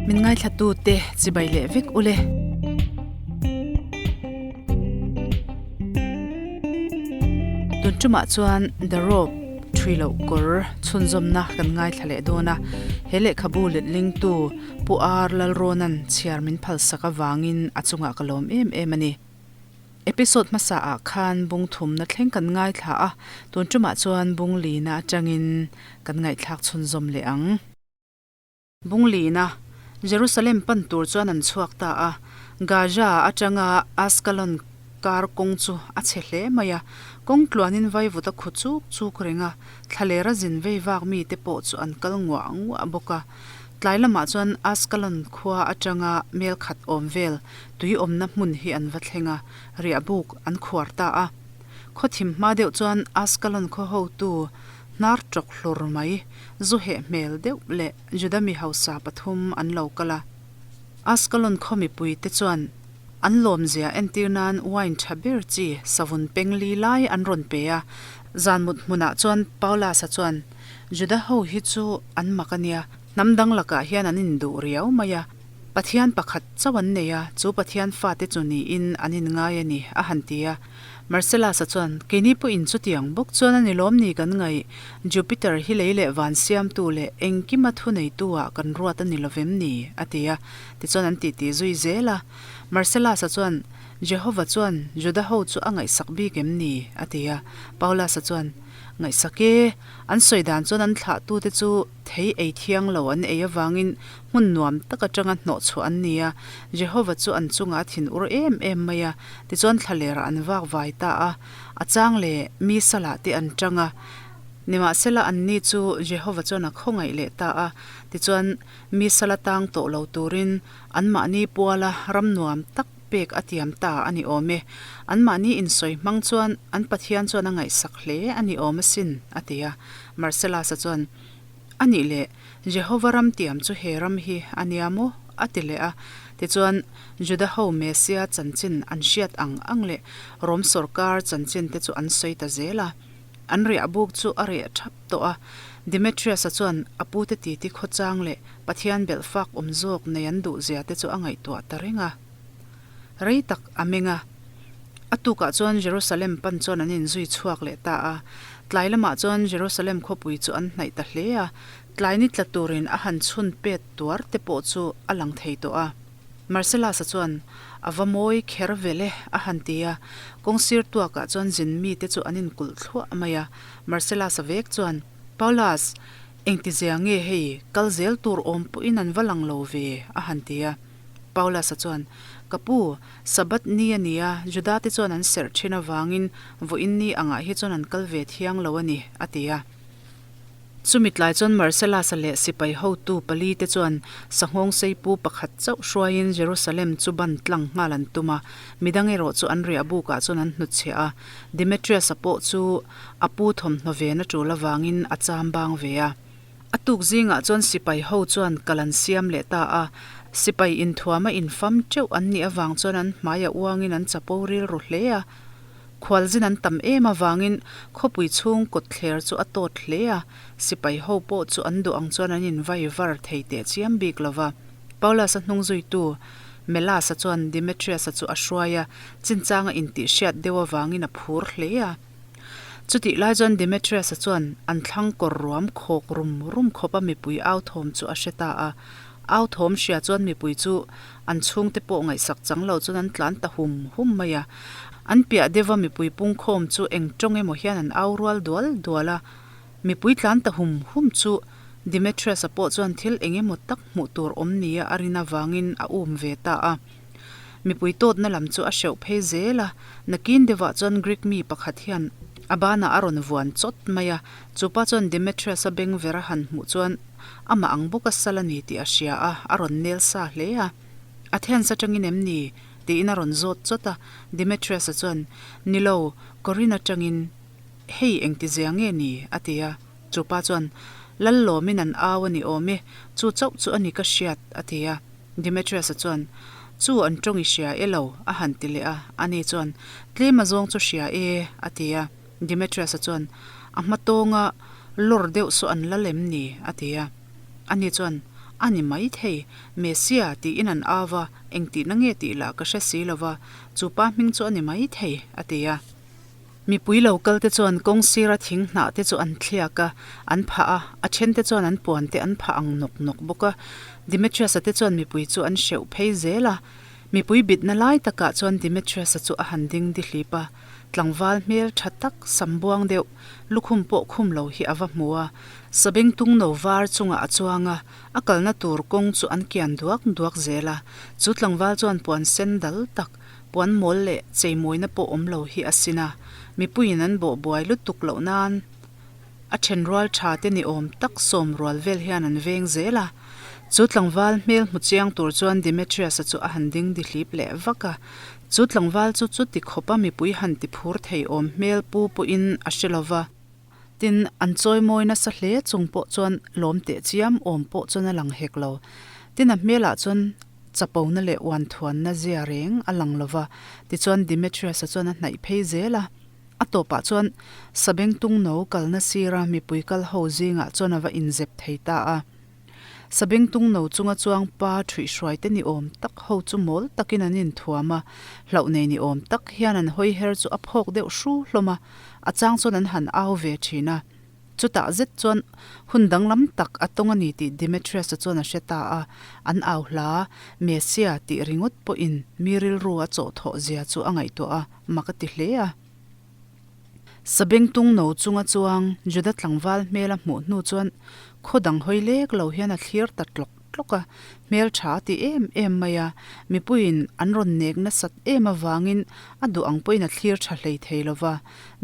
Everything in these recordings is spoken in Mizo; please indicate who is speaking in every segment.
Speaker 1: Min ngaithlatute chibai leh vek ule. Tun tumah chuan The Rope thui loh kawr chhunzawmna kan ngaithla leh dawn a, he lehkhabu letlingtu Pu Ar Lalrawna'n chhiar min phalsak avangin a chungah ka lawm em em a ni. Episode hmasa ah khan bung thumna thleng kan ngaithla a, tun tumah chuan bung lina atangin kan ngaihthlak chhunzawm leh ang. Bung lina, Jerusalem pan tur chuan an chhuak ta a, Gaza atanga Askalon kar kawng chu a chhe hle mai a, kawng tluanin vaivut a khu chuk chuk reng a, thlalera zin vei vak mite pawh chu an kal nguah nguah bawk a. Tlai lamah chuan Askalon khua atanga mel khat awm vel tui awmna hmun hi an va thleng a, riahbuk an khuar ta a. Khaw thim hma deuh chuan Askalon khaw hotu hnar tawk hlur mai, zu heh hmel deuh leh Juda mi hausa pathum an lo kal a. Askalon khaw mipuite chuan an lawmzia entir nan wine tha ber chi savun peng li lai an rawn pe a. Zan mut hmunah chuan Paulus-a chuan, Juda ho hi chu an mak a nia, hnam dang lakah hian an induh riau mai a. Pathian pakhat chauh an nei a, chu Pathian fate chu niin an inngai a ni, a han ti a. Marcellus-a chuan, Keini pawhin chutiang bawk chuan a ni lawm ni kan ngaih? Jupiter hi lei leh van siamtu leh engkima thuneitu-ah kan ruat a ni lovem ni? a ti a. Tichuan an titi zui zel a. Marcellus-a chuan, Jehovah chuan Juda ho chu a ngaihsak bik em ni? a ti a. Paulus-a chuan, Ngaihsak e, an sawi dan chuan an thlahtute chu thei ei thiang lo an ei avangin hmun nuam tak atanga hnawhchhuah an ni a, Jehova chu an chungah a thinur em em mai a, tichuan thlalerah an vak vai ta a, a chang leh mi salah te an tang a. Nimahsela anni chu Jehova chuan a khawngaih leh ta a, tichuan mi sala tang tawh lo turin anmahni puala ram nuam tak pek a tiam ta a ni awm e. Anmahni insawi hmang chuan an Pathian chuan a ngaihsak hle a ni awm asin, a ti a. Marcellus-a chuan, A nih leh, Jehova ram tiam chu he ram hi a nia maw? a ti leh a. Tichuan, Juda ho Mesia chanchin an hriat ang ang leh Rom sawrkar chanchin te chu an sawi ta zel a. An riah buk chu a reh thap tawh a. Demetrius-a chuan a pute titi khawchang leh Pathian belh fak awm zawk nei an duhzia te chu a ngaihtuah ta reng a. Rei tak a meng a. A tukah chuan Jerusalem pan chuan an inzui chhuak leh ta a. Tlai lamah chuan Jerusalem khawpui chu an hnaih ta hle a, tlai ni tla turin a han chhun pet tuar te pawh chu a lang thei tawh a. Marcellus-a chuan, A va mawi kher vel e, a han ti a. Kawng sir tuakah chuan zin mite chu an inkulh thluah mai a. Marcellus-a vek chuan, Paulus, engtizia nge hei, kal zel tur awm pawhin an va lang lo ve, a han ti a. Paulus-a chuan, Ka pu, Sabbath ni a ni a, Judate chuan an serh thin avangin vawiin ni angah hi chuan an kal ve thiang lo a ni, a ti a. Chumi tlai chuan Marcellus-a leh sipai hotu palite chuan sanghawng seipu pakhat chauh hruaiin Jerusalem chu ban tlang nghal an tum a, midang erawh chu an riah bukah chuan an hnutchhiah a. Demetrius-a pawh chu a pu thawmhnaw ven a tul avangin a cham bang ve a. A tuk zingah chuan sipai ho chuan kal an siam leh ta a, sipai inthuama infam teuh an nih avang chuan an hmai a uangin an chapo rilru hle a. Khualzin an tam em avangin khawpui chhung kawtthler chu a tawt hle a, sipai ho pawh chu an duh ang chuan an invai var thei teh chiam bik lo va. Paulus-a hnungzuitu Melas-a chuan Demetrius-a chu a hruai a, chinchanga intihhriat deuh avangin a phur hle a. Chutih lai chuan Demetrius-a chuan an thlang kawr ruam khawk rum rum khawp a mipui au thawm chu a hre ta a. Au thawm hria chuan mipui chu an chhungte pawh ngaihsak chang lo chuan an tlan ta hum hum mai a. An piah deuha mipui pungkhawm chu eng tawng emaw hian an au rual dual dual a. Mipui tlan ta hum hum chu Demetrius-a pawh chuan thil eng emaw tak hmuh tur awm nia a rin avangin a um ve ta a. Mipui tawtna lam chu a hreuh phei zel a, nakin deuhah chuan Greek mi pakhat hian a banah a rawn vuan chawt mai a, chupa chuan Demetrius-a beng ver a han hmuh chuan amah ang bawka sal a ni tih a hria a, a rawn nel sa hle a. Athens atangin em ni? tiin a rawn zawt chawt a, Demetrius-a chuan, Ni lo, Korin atangin hei engtizia nge ni? a ti a, chupa chuan, Lallawmin an au a ni awm e, chu chauh chu a ni ka hriat, a ti a. Demetrius-a chuan, Chu an tawng i hria e lo, a han ti leh a. Ani chuan, Tlem a zawng chu hria e, a ti a. Demetrius-a chuan, A hma tawnga lawr deuh saw an la lem ni, a ti a. Ani chuan, A ni maithei, Messia tiin an au va, engtihna nge tih lah ka hre si lo va, chu pa hming chu a ni maithei, a ti a. Mipui lo kal te chuan kawng sira thing hnah te chu an thliak a, an phah a, a then te chuan an puan te an phah ang nawk nawk bawk a. Demetrius-a te chuan mipui chu an hreuh phei zel a. Mipui bitna lai takah chuan Demetrius-a chu a han ding dihlip a, tlangval hmel tha tak sam buang deuh, lukhum pawh khum lo hi a va hmu a. Sabengtung no var chungah a chuang a, a kalna tur kawng chu an kian duak duak zel a. Chu tlangval chuan puan sen dal tak, puan mawl leh cheimawina pawh awm lo hi a sin a, mipuiin an bawh buai lutuk loh nan a thenrual tha te ni awm tak sawm rual vel hian an veng zel a. Chu tlangval hmel hmu chiang tur chuan Demetrius-a chu a han ding dihlip leh vak a. Chu tlangval chu chuti khawpa mipui han ti phur thei awm hmel pu pawhin a hre lo va. Tin, an chawimawi nasa hle chung pawh chuan lawm teh chiam awm pawh chuan a lang hek lo. Tin, a hmelah chuan chapona leh uanthuanna zia reng a lang lo va. Tichuan Demetrius-a chuan a hnaih phei zel a. A tawpah chuan Sabengtung no kalna sira mipui kal ho zingah chuan a va inzep thei ta a. Sabengtung no chunga chuang pa ṭhuihhruai te ni awm tak ho chu mawl takin an inthuam a, hlauh nei ni awm tak hian an hawi her chu a phawk deuh hru hlawm a, a chang chuan an han au ve ṭhin a. Chutah zet chuan hun danglam tak a tawng a ni tih Demetrius-a chuan a hre ta a, an au hla, Messia tih ringawt pawhin mi rilru a chawhthawh zia chu a ngaihtuah a, mak a ti hle a. Sabengtung no chunga chuang Juda tlangval hmel a hmuh hnu chuan khaw dang hawi lek lo hian a thlir ta tlawk tlawk a, hmel tha a ti em em mai a, mipuiin an rawn nek nasat em avangin a duh ang pawhin a thlir tha hlei thei lo va.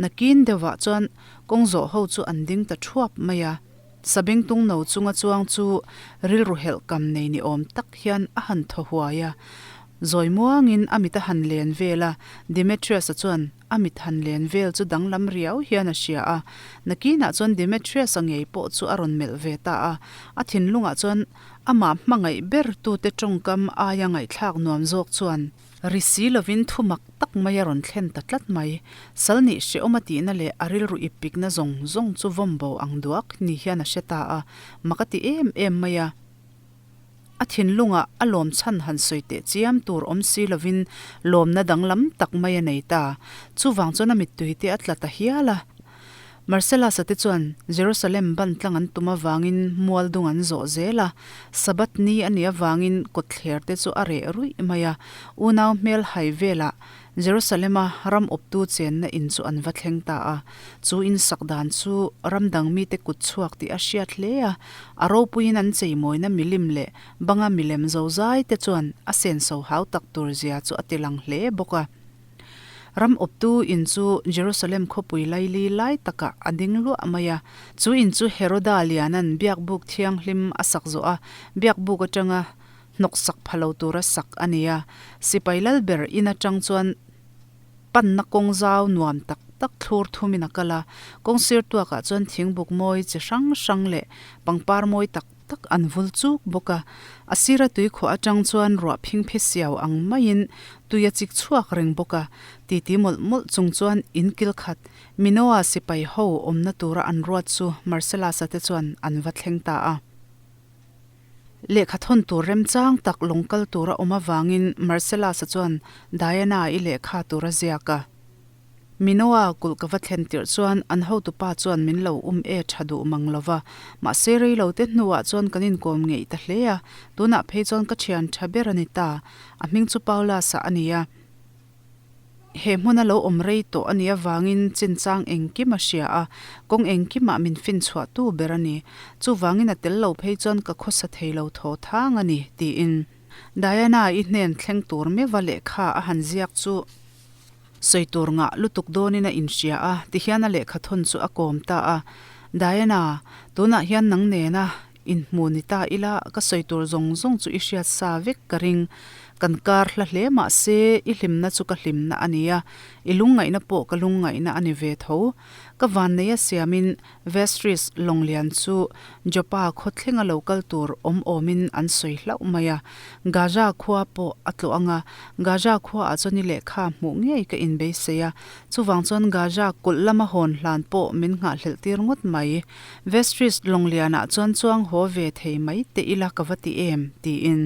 Speaker 1: Nakin deuhah chuan kawng zawh ho chu an ding ta thuap mai a, Sabengtung no chunga chuang chu rilru helh kam nei ni awm tak hian a han thaw huai a, zawi muangin a mit a han len vel a, Demetrius-a chuan A mit han len vel chu danglam riau hian a hria a, nakinah chuan Demetrius-a ngei pawh chu a rawn melh ve ta a. A thinlungah chuan amah hmangaih ber tute tawngkam aia ngaihthlak nuam zawk chuan ri si lovin thu mak tak mai a rawn thlen ta tlat mai. Sal nih hrehawm a tihna leh a rilru ippikna zawng zawng chu vawm bo ang duak ni hian a hre ta a, mak a ti em em mai a. A thinlungah a lawm chhan han sawi teh chiam tur awm si lovin lawmna danglam tak mai a nei ta. Chuvang chuan a mittui te a tla ta hial a. Marcellus-a te chuan Jerusalem ban tlang an tum avangin mual dung an zawh zel a. Sabbath ni a nih avangin kawtthler te chu a reh ruih mai a. Unau hmel hai velah Jerusalem-a ram awptu chenna in chu an va thleng ta a. Chu in sak dan chu ram dang mite kut chhuak tih a hriat hle a. A ropuiin an cheimawina milim leh banga milem zozai te chuan a senso hau tak tur zia chu a ti lang hle bawk a. Ram awptu in chu Jerusalem khawpui laili lai takah a ding luah mai a. Chu in chu Heroda lianan biakbuk thianghlim a sak zawh a, biakbuk atanga hnawksak pha lo tura sak a ni a, sipai lal ber in atang chuan panna kawng zau nuam tak tak thlur thumin a kal a, kawng sir tuakah chuan thingbuk mawi chi hrang hrang leh pangpar mawi tak tak an vul chuk bawk a, a sira tuikhuah atang chuan ruah phingphe siau ang maiin tui a chik chhuak reng bawk a, titi mawlh mawlh chung chuan in kil khat Minoa sipai ho awmna tura an ruat chu Marcellus-a te chuan an va thleng ta a. Lehkha thawn tur remchang tak lawng kal tur a awm avangin Marcellus-a chuan Diana-i lehkha tur a ziak a. Minoa kulh ka va thlen tirh chuan an hotupa chuan min lo um e tha duh mang lo va, mahse rei lo te hnuah chuan kan inkawm ngeih ta hle a, tunah phei chuan ka thian tha ber a ni ta, a hming chu Paulus-a a ni a. He hmuna lo awm rei tawh a nih avangin chinchang engkim a hria a, kawng engkimah min finchhuah tu ber a ni. Chuvangin a tel lo phei chuan ka khawsa thei lo thaw thang a ni, tiin Diana-i hnen thleng tur meuha lehkha a han ziak chu sawi tur ngah lutuk dawnin a inhria a, tihian a lehkha thawn chu a kawm ta a. Diana, tunah hian nang nena Inhmu ni ta ila, ka sawi tur zawng zawng chu i hriat sa vek ka ring. Kan kar hla hle mah se, i hlimna chu ka hlimna a nia, i lungngaihna pawh ka lungngaihna a ni ve tho. Ka vanneia siamin Vestris Lawnglian chu Joppa khaw thlenga lo kal tur awm awmin an sawi hlauh mai a. Gaza khua pawh a tlawh ang a, Gaza khuaah chuan i lehkha hmuh ngei ka inbeisei a, chuvang chuan Gaza kulh lama hawn hlan pawh min nghahhlelh tir ngawt mai. Vestris Lawnglianah chuan chuang haw. haw ve thei mai teh ila ka va ti em? tiin.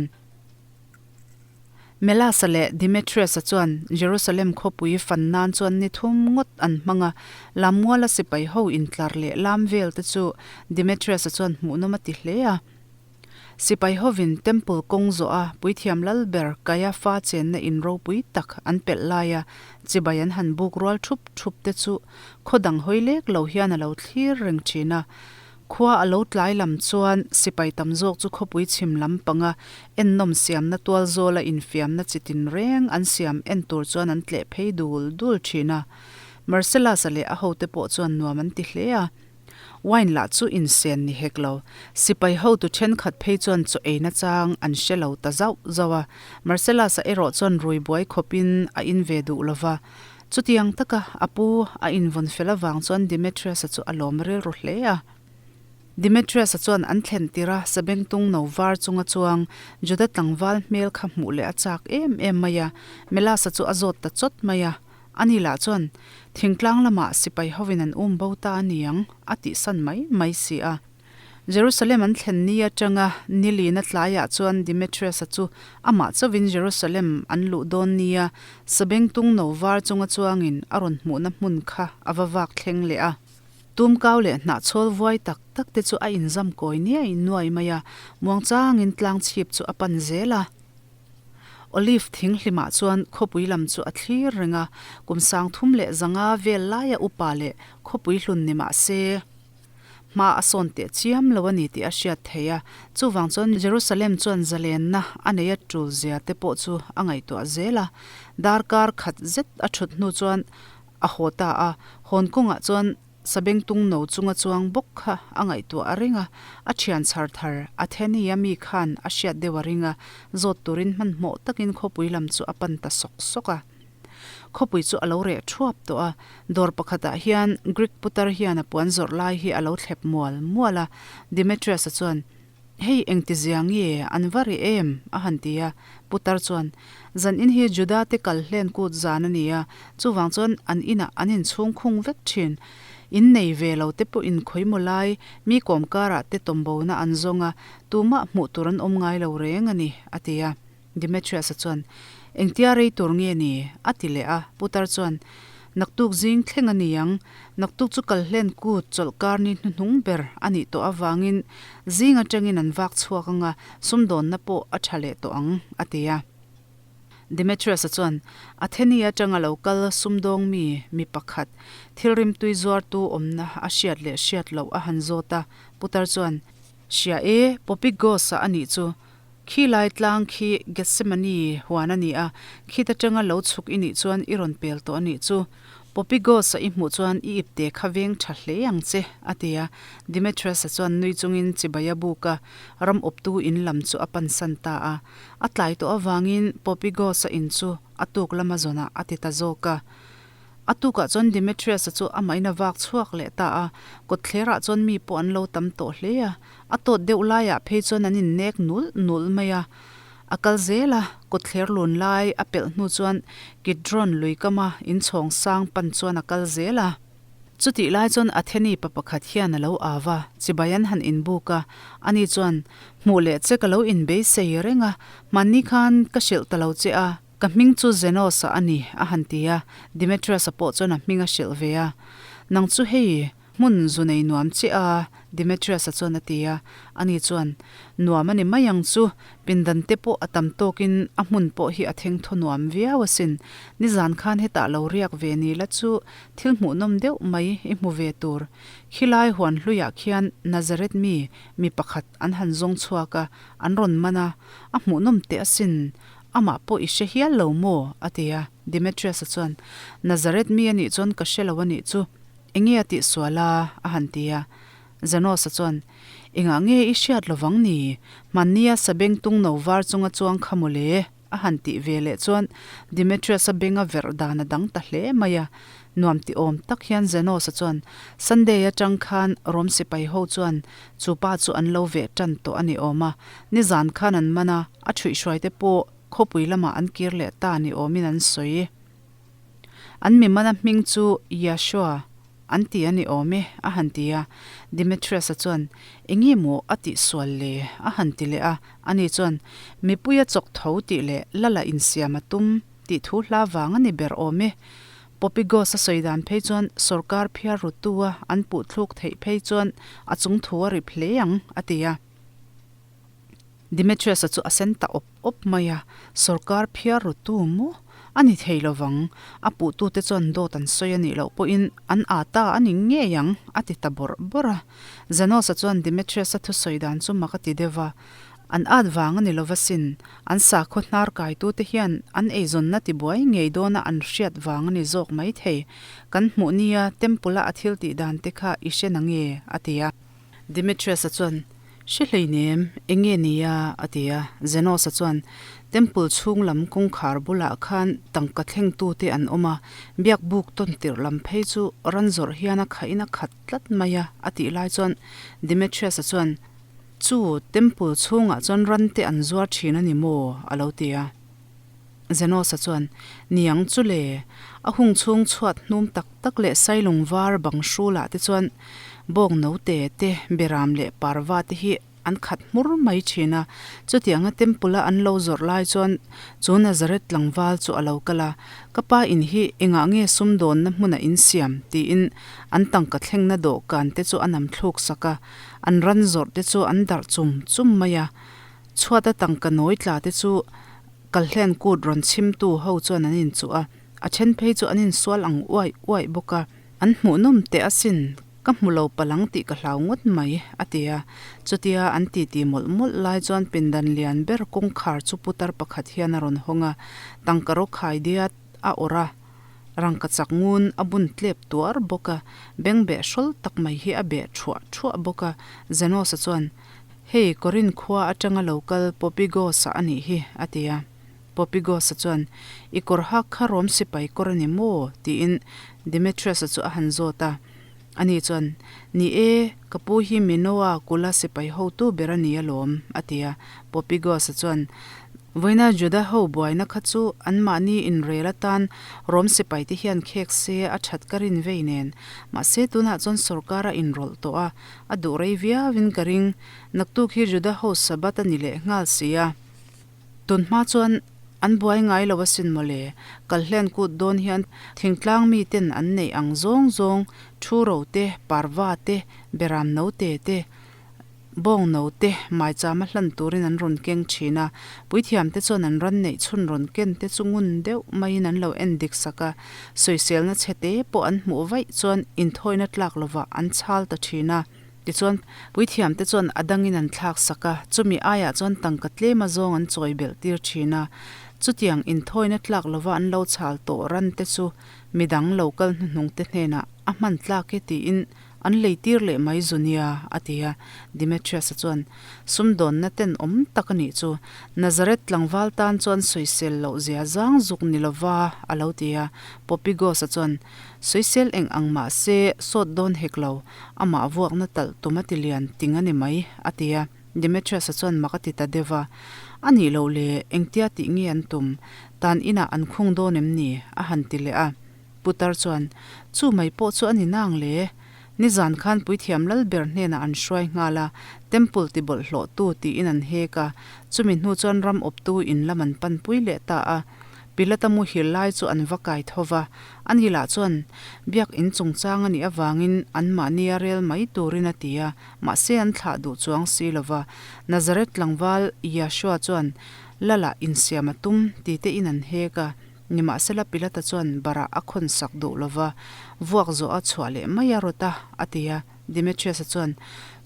Speaker 1: Melasa leh Demetrius-a chuan Jerusalem khawpui fan nan chuan ni thum ngawt an hmang a, Lammuala sipai ho intlar leh lam vel te chu Demetrius-a chuan hmuhnawm a ti hle a. Sipai hovin Temple kawng zawh a puithiam lal ber Kaiafa chenna in ropui tak an pelh laia chibai an han buk rual thup thup te chu khaw dang hawi lek lo hian a lo thlir reng thin a. Khua a lo tlai lam chuan sipai tam zawk chu khawpui chhim lam panga ennawm siamna tual zawla infiamna chi tinreng an siam en tur chuan an tleh phei dul dul thin a. Marcellus-a leh a hote pawh chuan nuam an ti hle a. Wine lah chu insen ni hek lo. Sipai hotu thenkhat phei chuan chaw ei nachang an hre lo ta zauh zauh a. Marcellus-a erawh chuan rui buai khawpin a in ve duh lo va. Chutiang taka a pu a invawn fel avang chuan Demetrius-a chu a lawm rilru hle a. Demetrius-a chuan an thlen tirh a sabengtung no var chunga chuang Juda tlangval hmel kha hmuh leh a chak em em mai a, Melas-a chu a zawt ta chawt mai a. Ani lah chuan, Thingtlang lamah sipai hovin an um bo ta a niang, a tihsan mai mai si a. Jerusalem an thlen ni atanga ni lina tlaiah chuan Demetrius-a chu amah chauvin Jerusalem an luh dawn nia sabengtung no var chunga chuangin a rawn hmuhna hmun kha a va vak thleng leh a. Tumkau leh hnahchhawl vuai tak tak te chu a inzam kawi niai nuai mai a, muangchangin tlang chhip chu a pan zel a. Olive thing hlimah chuan khawpui lam chu a thlir reng a, kum 35 vel laia upa leh khawpui hlun ni mah se, hma a sawn teh chiam lo a ni tih a hriat theih a. Chuvang chuan Jerusalem chuan zalenna a nei a tul zia te pawh chu a ngaihtuah zel a. Darkar khat zet a thut hnu chuan a haw ta a, hawn kawngah chuan Sabengtung no chunga chuang bawk kha a ngaihtuah a ring a, a thian chhar thar Athenia mi khan a hriat deuh a ring a, zawt turin hmanhmawh takin khawpui lam chu a pan ta sawk sawk a. Khawpui chu a lo reh thuap tawh a, dawr pakhatah hian Greek putar hian a puan zawrh lai hi a lo thlep mual mual a, Demetrius-a chuan, Hei engtizia nge an va reh em? a han ti a. Putar chuan, Zan in hi Juda te kal hlen kut zan a ni a, chuvang chuan an inah an inchhung khung vek thin. In nei ve lo te pawh in khawimaw lai, mi kawm karah te tawmbona an zawng a, tumah hmuh tur an awm ngai lo reng a ni, a ti a. Demetrius-a chuan, Engtia rei tur nge ni? a ti leh a. Putar chuan, Naktuk zing thleng a ni ang. Naktuk chu kal hlen kut chawlhkar ni hnuhnung ber a nih tawh avangin zing atangin an vak chhuak ang a, sumdawnna pawh a tha leh tawh ang, a ti a. Demetrius-a chuan, Atheni atanga lo kal sumdawng mi mi pakhat, thil rimtui zuartu awmna a hriat leh hriat loh a han zawt a. Putar chuan, Hria e, Popigos-a a nih chu. Khi lai tlang khi Gethsemane huan a ni a, khit atanga lo chhuk i nih chuan i rawn pel tawh a nih chu. Popigos-a i hmuh chuan i ipte kha veng tha hle ang che, a ti a. Demetrius-a chuan nui chungin chibai a buk a, ram awptu in lam chu a pansan ta a. A tlai tawh avangin Popigos-a in chu a tuk lama zawnah a ti ta zawk a. A tukah chuan Demetrius-a chu amahin a vak chhuak leh ta a, kawtthlerah chuan mi pawh an lo tam tawh hle a. A tawt deuh laiah phei chuan an innek nulh nulh mai a. A kal zel a, kawtthler lun lai a pelh hnu chuan Kidron lui kama inchhawng sang pan chuan a kal zel a. Chutih lai chuan Atheni pa pakhat hian a lo au va, chibai an han inbuk a. Ani chuan, Hmuh leh che ka lo inbeisei reng a, hmanni khan ka hrilh ta lo che a. Ka hming chu Zenos-a a ni, a han ti a. Demetrius-a pawh chuan a hming a hrilh ve a. Nang chu hei, hmun zu nei nuam che a, Demetrius-a chuan a ti a. Ani chuan, Nuam a ni mai ang chu, pindan te pawh a tam tawkin a hmun pawh hi a thengthaw nuam viau asin. Nizan khan hetah lo riak ve ni la chu thil hmuhnawm deuh mai i hmu ve tur. Khilai huan hluiah khian Nazareth mi, mi pakhat an han zawng chhuak a, an rawn man a, a hmuhnawm teh asin. Amah pawh i hre hial lo maw? a ti a. Demetrius-a chuan, Nazareth mi a nih chuan ka hre lo a nih chu. Enge a tihsual a? a han ti a. Zenos-a chuan, Engah nge i hriat lovang ni? Hmannia sabengtung no var chunga chuang kha maw le? a han tih ve leh chuan Demetrius-a benga verh dan a dang ta hle mai a. Nuam ti awm tak hian Zenos-a chuan, Sunday atang khan Rom sipai ho chuan chu pa chu an lo veh tan tawh a ni awm a. Nizan khan an man a, a ṭhuihhruaite pawh khawpui lamah an kir leh ta ni awmin an sawi. An mi mana hming chu Yahshua. an ti a ni awm e, a han ti a. Demetrius-a chuan, Enge maw a tih sual le? a han ti leh a. Ani chuan, Mipui a chawk tho tih leh lala insiam a tum tih thu hla vang a ni ber awm e. Popigos a sawi dan phei chuan sawrkar phiar rutu-a an puh thluk theih phei chuan a chung thu a rip hle ang, a ti a. Demetrius-a chu a sen ta awp awp mai a, Sawrkar phiar rutu maw? A ni thei lo vang, a puhtute chuan dawt an sawi a nih loh pawhin an â ta a ni ngei ang, a ti ta bawrh bawrh a. Zenos-a chuan Demetrius-a thusawi dan chu mak a ti deuh va, An ât vang a ni lo va sin, an sakhaw hnar kaitute hian an eizawnna tibuai ngei dawna an hriat vang a ni zawk mai thei. Kan hmuh nia Temple-a a thil tih dan te kha i hre na nge? a ti a. Demetrius-a chuan, Hre hleinem, eng nge ni a? a ti a. Zenos-a chuan, Temple chhung lam kawngkhar bulah khan tangka thlengtute an awm a, biak buk tawn tirh lam phei chu ran zawrh hian a khahin a khat tlat mai a, a tih lai chuan Demetrius-a chuan, Chu, Temple chhungah chuan rante an zuar thin a ni maw? a lo ti a. Zenos-a chuan, Niang chu le, a hung chhung chhuat hnum tak tak leh sailung var bang hrulah te chuan bawng note te, beram leh parva te hi an khat hmur mai thin a. Chutianga temple-a an lo zawrh lai chuan chu Nazareth tlangval chu a lo kal a, Ka pa in hi engah nge sumdawnna hmuna in siam? tiin an tangka thlengna dawhkan te chu a nam thluk sak a, an ran zawrh te chu an darh chum chum mai a. Chhuata tangka nawi tla te chu Kalhlen kut rawn chhimtu ho chuan an inchuh a, a then phei chu an insual ang uaih uaih bawk a, an hmuhnawm teh asin, ka hmu lo palang tih ka hlau ngawt mai, a ti a. Chutia an titi mawlh mawlh lai chuan pindan lian ber kawngkhar chu putar pakhat hian a rawn hawng a, tangka rawk khai diat a awrh a, rangka chak ngun a bun tlep tuar bawk a, bengbeh hrawl tak mai hi a beh thuah thuah bawk a, Zenos-a chuan, Hei, Korinth khua atanga lo kal Popigos-a a nih hi, a ti a. Popigos-a chuan, I kawr hak kha Rom sipai kawr a ni maw? tiin Demetrius-a chu a han zawt a. Ani chuan, Ni e, ka pu hi Minoa kula sipai hotu ber a ni alawm, a ti a. Popigos-a chuan, Vawiina Juda ho buaina kha chu anmahni inrel atan Rom sipaite hian khek se a that ka rin vei nen. Mahse, tunah chuan sawrkar a inrawlh tawh a, A duh rei viauin ka ring. Naktuk hi Juda ho Sabbath a ni leh nghal si a. Tun hma chuan an buai ngai lo asin mawle. Kalhlen kut dawn hian thingtlang miten an neih ang zawng zawng thu ro te, parva te, beram note te, bawng note, maichama hlan turin an rawn keng thin a. Puithiamte chuan an ran neih chhun rawn ken te chu ngun deuh maiin an lo en dik sak a. Sawiselna chhe te pawh an hmuh vaih chuan inthawina tlak lovah an chhal ta thin a. Tichuan, puithiamte chuan a dangin an thlak sak a, chumi aiah chuan tangka tlem azawng an chawi belh tir thin a. Chutiang inthawina tlak lova an lo chhal tawh ran te chu midang lo kal hnuhnung te hnenah a hman tlak e tiin An lei tir leh mai zu nia, a ti a. Demetrius-a chuan, Sumdawnna ten awm tak a nih chu. Nazareth tlangval tan chuan sawisel loh zia zang zuk ni lova, a lo ti a. Popigos-a chuan, Sawisel eng ang mah se, sawt dawn hek lo, amah vuakna talh tum a ti lian ting a ni mai, a ti a. Demetrius-a chuan mak a ti ta deuh va. A nih loh le, engtia tih nge an tum? Tan inah an khung dawn em ni? a han ti leh a. Putar chuan, Chu mai pawh chu a ni nang le. Nizan khan Puithiam Lalber hnenah an hruai nghal a, Temple ti bawlhhlawhtu tiin an hek a, chumi hnu chuan ram awptu in lam an panpui leh ta a. Pilata muhil lai chu an va kai tho va, ani lah chuan Biak in chungchang a nih avangin anmahni a rel mai turin a ti a, mahse an thlah duh chuang si lo va. Nazareth tlangval Yahshua chuan Lala insiam a tum ti te in an hek a. Nimahsela Pilata chuan barah a khawn sak duh lo va, vuak zawh a chhuah leh mai a rawt a, a ti a. Demetrius-a chuan,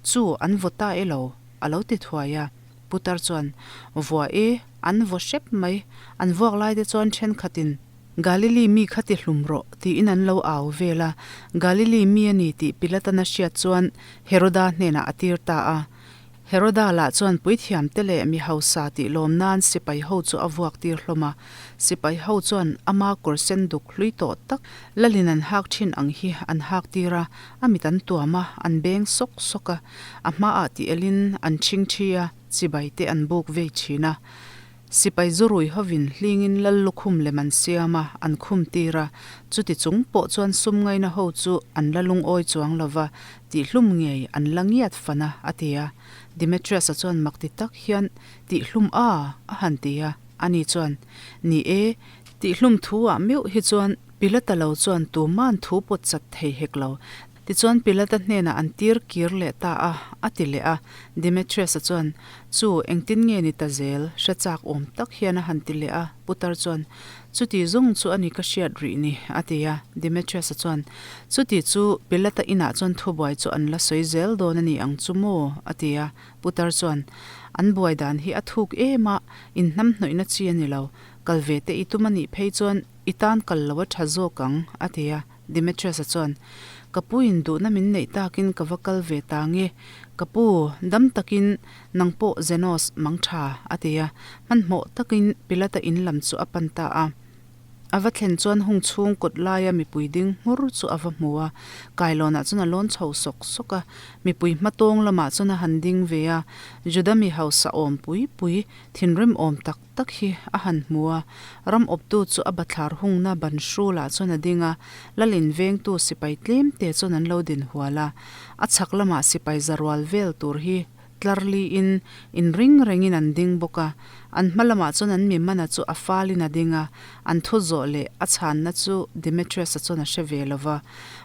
Speaker 1: Chu, an vaw ta e lo, a lo ti thuai a. Putar chuan, Vua e, an vaw hrep mai. An vuak lai te chuan thenkhatin, Galili mi kha ti hlum rawh, tiin an lo au vel a. Galili mi a ni tih Pilatan a hriat chuan Heroda hnenah a tir ta a. Heroda lah chuan puithiamte leh mi hausa tih lawm nan sipai ho chu a vuak tir hlawm a. Sipai ho chuan ama kawr sen duk hlui tawh tak lalin an hak thin ang hi an hak tir a, a mit an tuam a, an beng sawk sawk a, a hmaah ti elin an chhing thi a, chibai te an buk vei thin a. Sipai zurui hovin hlingin lal lukhum lem an siam a, an khum tir a. Chuti chung pawh chuan sum ngaina ho chu an la lungawi chuang lo va, tihhlum ngei an la ngiat fan a, a ti a. Demetrius-a chuan mak ti tak hian, Tihhlum a? a han ti a. Ani chuan, Ni e, tihhlum thu-ah meuh hi chuan Pilata lo chuan tuma'n thu pawt chat thei hek lo. Tichuan Pilata hnenah an tir kir leh ta a, a ti leh a. Demetrius-a chuan, Chu, engtin nge ni ta zel? Hre chak awm tak hian a han ti leh a. Putar chuan, Chuti zawng chu a ni ka hriat rih ni, a ti a. Demetrius-a chuan, Chuti chu Pilata inah chuan thubuai chu an la sawi zel dawn a ni ang chu maw? a ti a. Putar chuan, An buai dan hi a thuk em a, inhnamhnawihna chi a ni lo. Kal ve te i tum a nih phei chuan i tan kal lo a tha zawk ang, a ti a. Demetrius-a chuan, Ka pu in duhna min neih takin ka va kal ve ta nge? Ka pu, dam takin nang pawh Zenos mang tha, a ti a. Hmanhmawh takin Pilata in lam chu a pan ta a. A va thlen chuan hung chhung kawt laia mipui ding hmur chu a va hmu a. Kailawnah chuan a lawn chho sawk sawk a. Mipui hmatawng lamah chuan a han ding ve a. Juda mi hausa awm pui pui, thinrim awm tak tak hi a han hmu a, ram awptu chu a bathlar hungna ban hrulah chuan a ding a, lalin vengtu sipai tlem te chuan an lo din hual a, a chhak lamah sipai zarual vel tur hi tlar liin inring rengin an ding bawk a, an hma lamah chuan an mi mana chu a falin a ding a, an thu zawh leh a chhanna chu Demetrius-a chuan a hre ve lo va,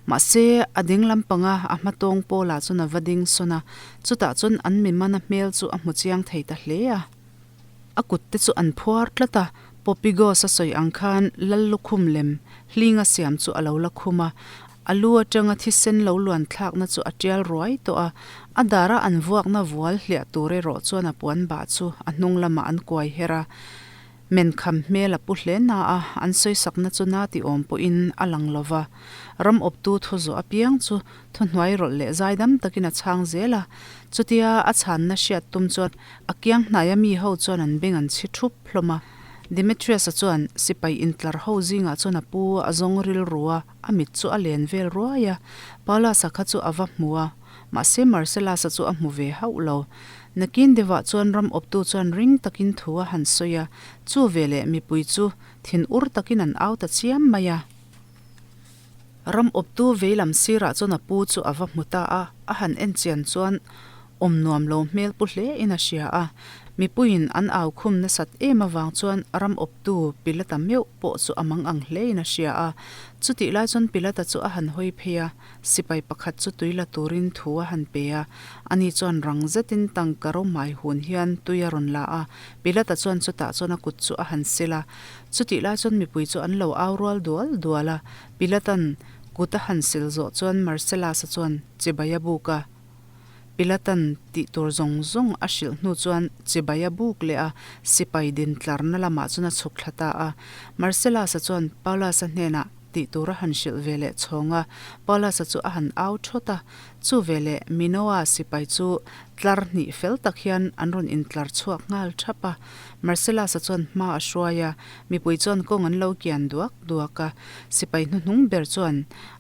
Speaker 1: mahse a ding lampanga a hmatawng pawlah chuan a va ding sawn a, chutah chuan an mi mana hmel chu a hmu chiang thei ta hle a. A kut te chu an phuar tlat a, Popigos a sawi ang khan lal lukhum lem hlinga siam chu a lo la khum a, a lu atanga thisen lo luan thlakna chu a tial ruai tawh a, a dara an vuakna vual hliah tur erawh chuan a puan bah chu a hnung lamah an kuai her a, men kham hmel a pu hle na a, an sawisakna chu na ti awm pawhin a lang lo va, ram awptu thu zawh apiang chu thuhnuai rawlh leh zaidam takin a chhang zel a, chutia a chhanna hriat tum chuan A kiang hnaia mi ho chuan an beng an chhi thup hlawm a. Demetrius-a chuan sipai intlar ho zingah chuan a pu a zawng rilru a, a mit chu a len vel ruai a. Paulus-a kha chu a va hmu a, mahse Marcellus-a chu a hmu ve hauh lo. Nakin deuhah chuan ram awptu chuan ring takin thu a han sawi a, chu veleh mipui chu thin ur takin an au ta chiam mai a. Ram awptu veilam sirah chuan a pu chu a va hmu ta a, a han en chian chuan awm nuam lo hmel pu hle in a hria a. Mipuiin an au khum nasat em avang chuan ram awptu Pilata meuh pawh chu a mang ang hle in a hria a. Chutih lai chuan Pilata chu a han hawi phei a, sipai pakhat chu tui la turin thu a han pe a. Ani chuan rang zetin tangka rawmai hun hian tui a rawn la a, Pilata chuan chutah chuan a kut chu a han sil a. Chutih lai chuan mipui chu an lo au rual dual dual a, Pilatan kut a han sil zawh chuan Marcellus-a chuan chibai a buk a. Pilatan tih tur zawng zawng a hrilh hnu chuan chibai a buk leh a, sipai din tlarna lamah chuan a chhuk thla ta a. Marcellus-a chuan Paulus-a hnenah tih tur a han hrilh ve leh chhawng a, Paulus-a chu a han au thawt a. Chu veleh Minoa sipai chu tlar hnih fel tak hian an rawn intlar chhuak nghal thap a. Marcellus-a chuan hma a hruai a, mipui chuan kawng an lo kian duak duak a. Sipai hnuhnung ber chuan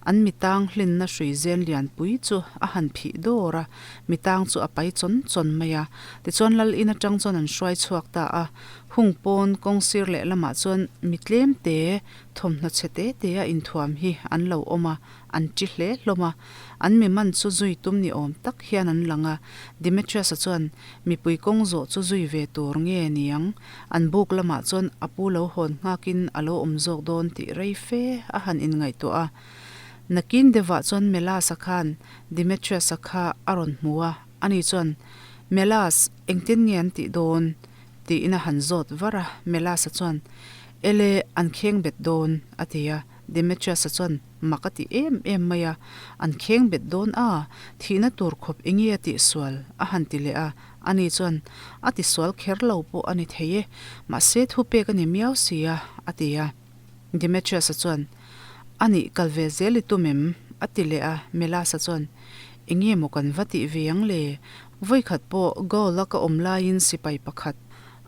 Speaker 1: an mitang hlinna hrui zen lianpui chu a han phih dawr a, mitang chu a pai chawn chawn mai a. Tichuan lal in atang chuan an hruai chhuak ta a, hung pawn kawng sir leh lamah chuan mi tlem te thawmhnaw chhe te te a inthuam hi an lo awm a, An ṭi hle hlawm a, an mi man chu zui tum ni awm tak hian an lang a. Demetrius-a chuan mipui kawng zawh chu zui ve tur nge niang? An buk lamah chuan a pu lo hawn nghakin a lo awm zawk dawn tih rei fe a han inngaihtuah a. Nakin deuhah chuan Melas-a khan Demetrius-a kha a rawn hmu a, ani chuan, Melas, engtin nge an tih dawn? tiin a han zawt var a. Melas-a chuan, Ele, an kheng bet dawn, a ti a. Demetrius-a chuan mak a ti em em mai a, An kheng bet dawn a, thihna tur khawp enge a tihsual? a han ti leh a. Ani chuan, A tisual kher lo pawh a ni thei e, mahse thupek a ni miau si a, a ti a. Demetrius-a chuan, A nih kal ve zel i tum em? a ti leh a. Melas-a chuan, Enge maw kan va tih ve ang le? Vawikhat pawh Gaul-a ka awm laiin sipai pakhat,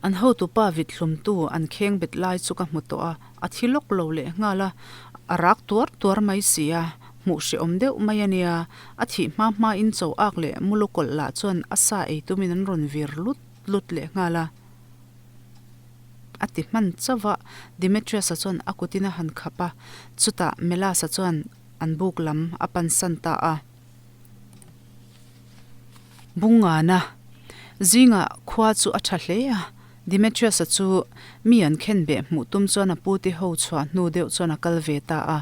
Speaker 1: An hotupa vit hlumtu an kheng bet lai chu ka hmu tawh a, a thi lawk lo leh nghal a, a rak tuar tuar mai si a, hmuh hrehawm deuh mai a nia. A thih hma hmain cho ak leh mulu kawlh lah chuan a sa ei tumin an rawn vir lut lut leh nghal a. a ti hman chauh a, Demetrius-a chuan a kutin a han khap a, chutah Melas-a chuan an buk lam a pansan ta a. Bungana zingah khua chu a tha hle a, Demetrius-a chu mi an khenbeh hmuh tum chuan a pute ho chhuah hnu deuh chuan a kal ve ta a.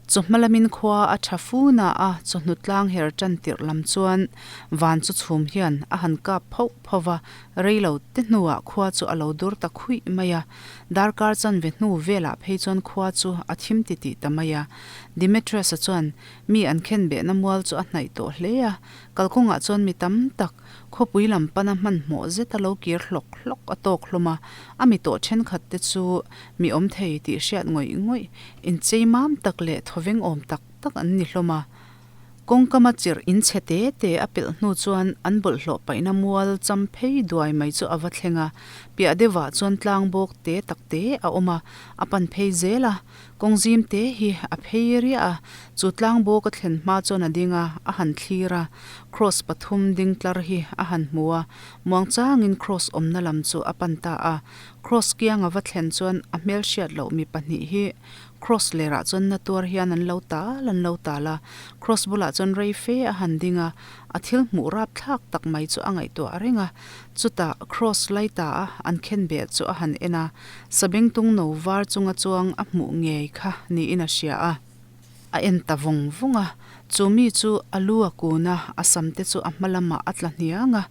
Speaker 1: Chawhma lamin khua a tha fu na a, chawhnu tlang her tan tirh lam chuan van chu chhum hian a han kap phoh pho va, rei lo te hnuah khua chu a lo dur ta khuih mai a. Darkar chanve hnu velah phei chuan khua chu a thim titih ta mai a. Demetrius-a chuan mi an khenbehna mual chu a hnaih tawh hle a, kalkawngah chuan mi tam tak khawpui lam pana hmanhmawh zeta lo kir hlawk hlawk a tawk hlawm a, a mi tawh thenkhat te chu Mi awm thei tih hriat ngawih ngawih, inchei mam tak leh thawveng awm tak tak an ni hlawm a. Kawngkama chirh in chhe te te a pelh hnu chuan an bawlhhlawh paihna mual cham phei duai mai chu a va thleng a, piah deuhah chuan tlang bawk te tak te a awm a, a pan phei zel a. Kawng zim te hi a phei riah a, chu tlang bawk a thlen hma chuan a ding a, a han thlir a, Kraws pathum ding tlar hi a han hmu a, muangchangin Kraws awmna lam chu a pan ta a. Cross kiang a va thlen chuan a hmel hriat loh mi pahnih hi Cross lerah chuan na tuar hian an lo tal an lo tal a, Cross bulah chuan rei fe a han ding a, a thil hmuh rap thlak tak mai chu a ngaihtuah reng a, chutah Cross laita a an khen beh chu a han en a, sabengtung no var chunga chuang a hmuh ngei kha niin a hria a. A en ta vawng vawng a, chu mi chu a lu a kun a, a sam te chu a hma lamah a tla hniang a,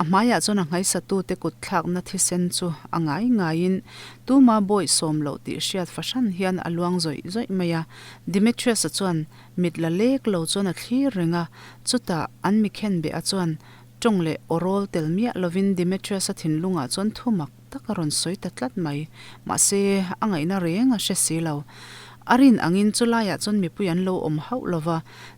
Speaker 1: a hmaiah chuan a nghaisatute kut thlakna thisen chu a ngai ngaiin tuma bawih sawm loh tih hriat fahran hian a luang zawih zawih mai a. Demetrius-a chuan mit la lek lo chuan a thlir reng a, chutah an mi khenbeha chuan tawng leh aw rawl tel miah lovin Demetrius-a thinlungah chuan thu mak tak a rawn sawi ta tlat mai. Mahse, a ngaihna reng a hre si lo. A rin angin chu laiah chuan mipui an lo awm hauh lo va,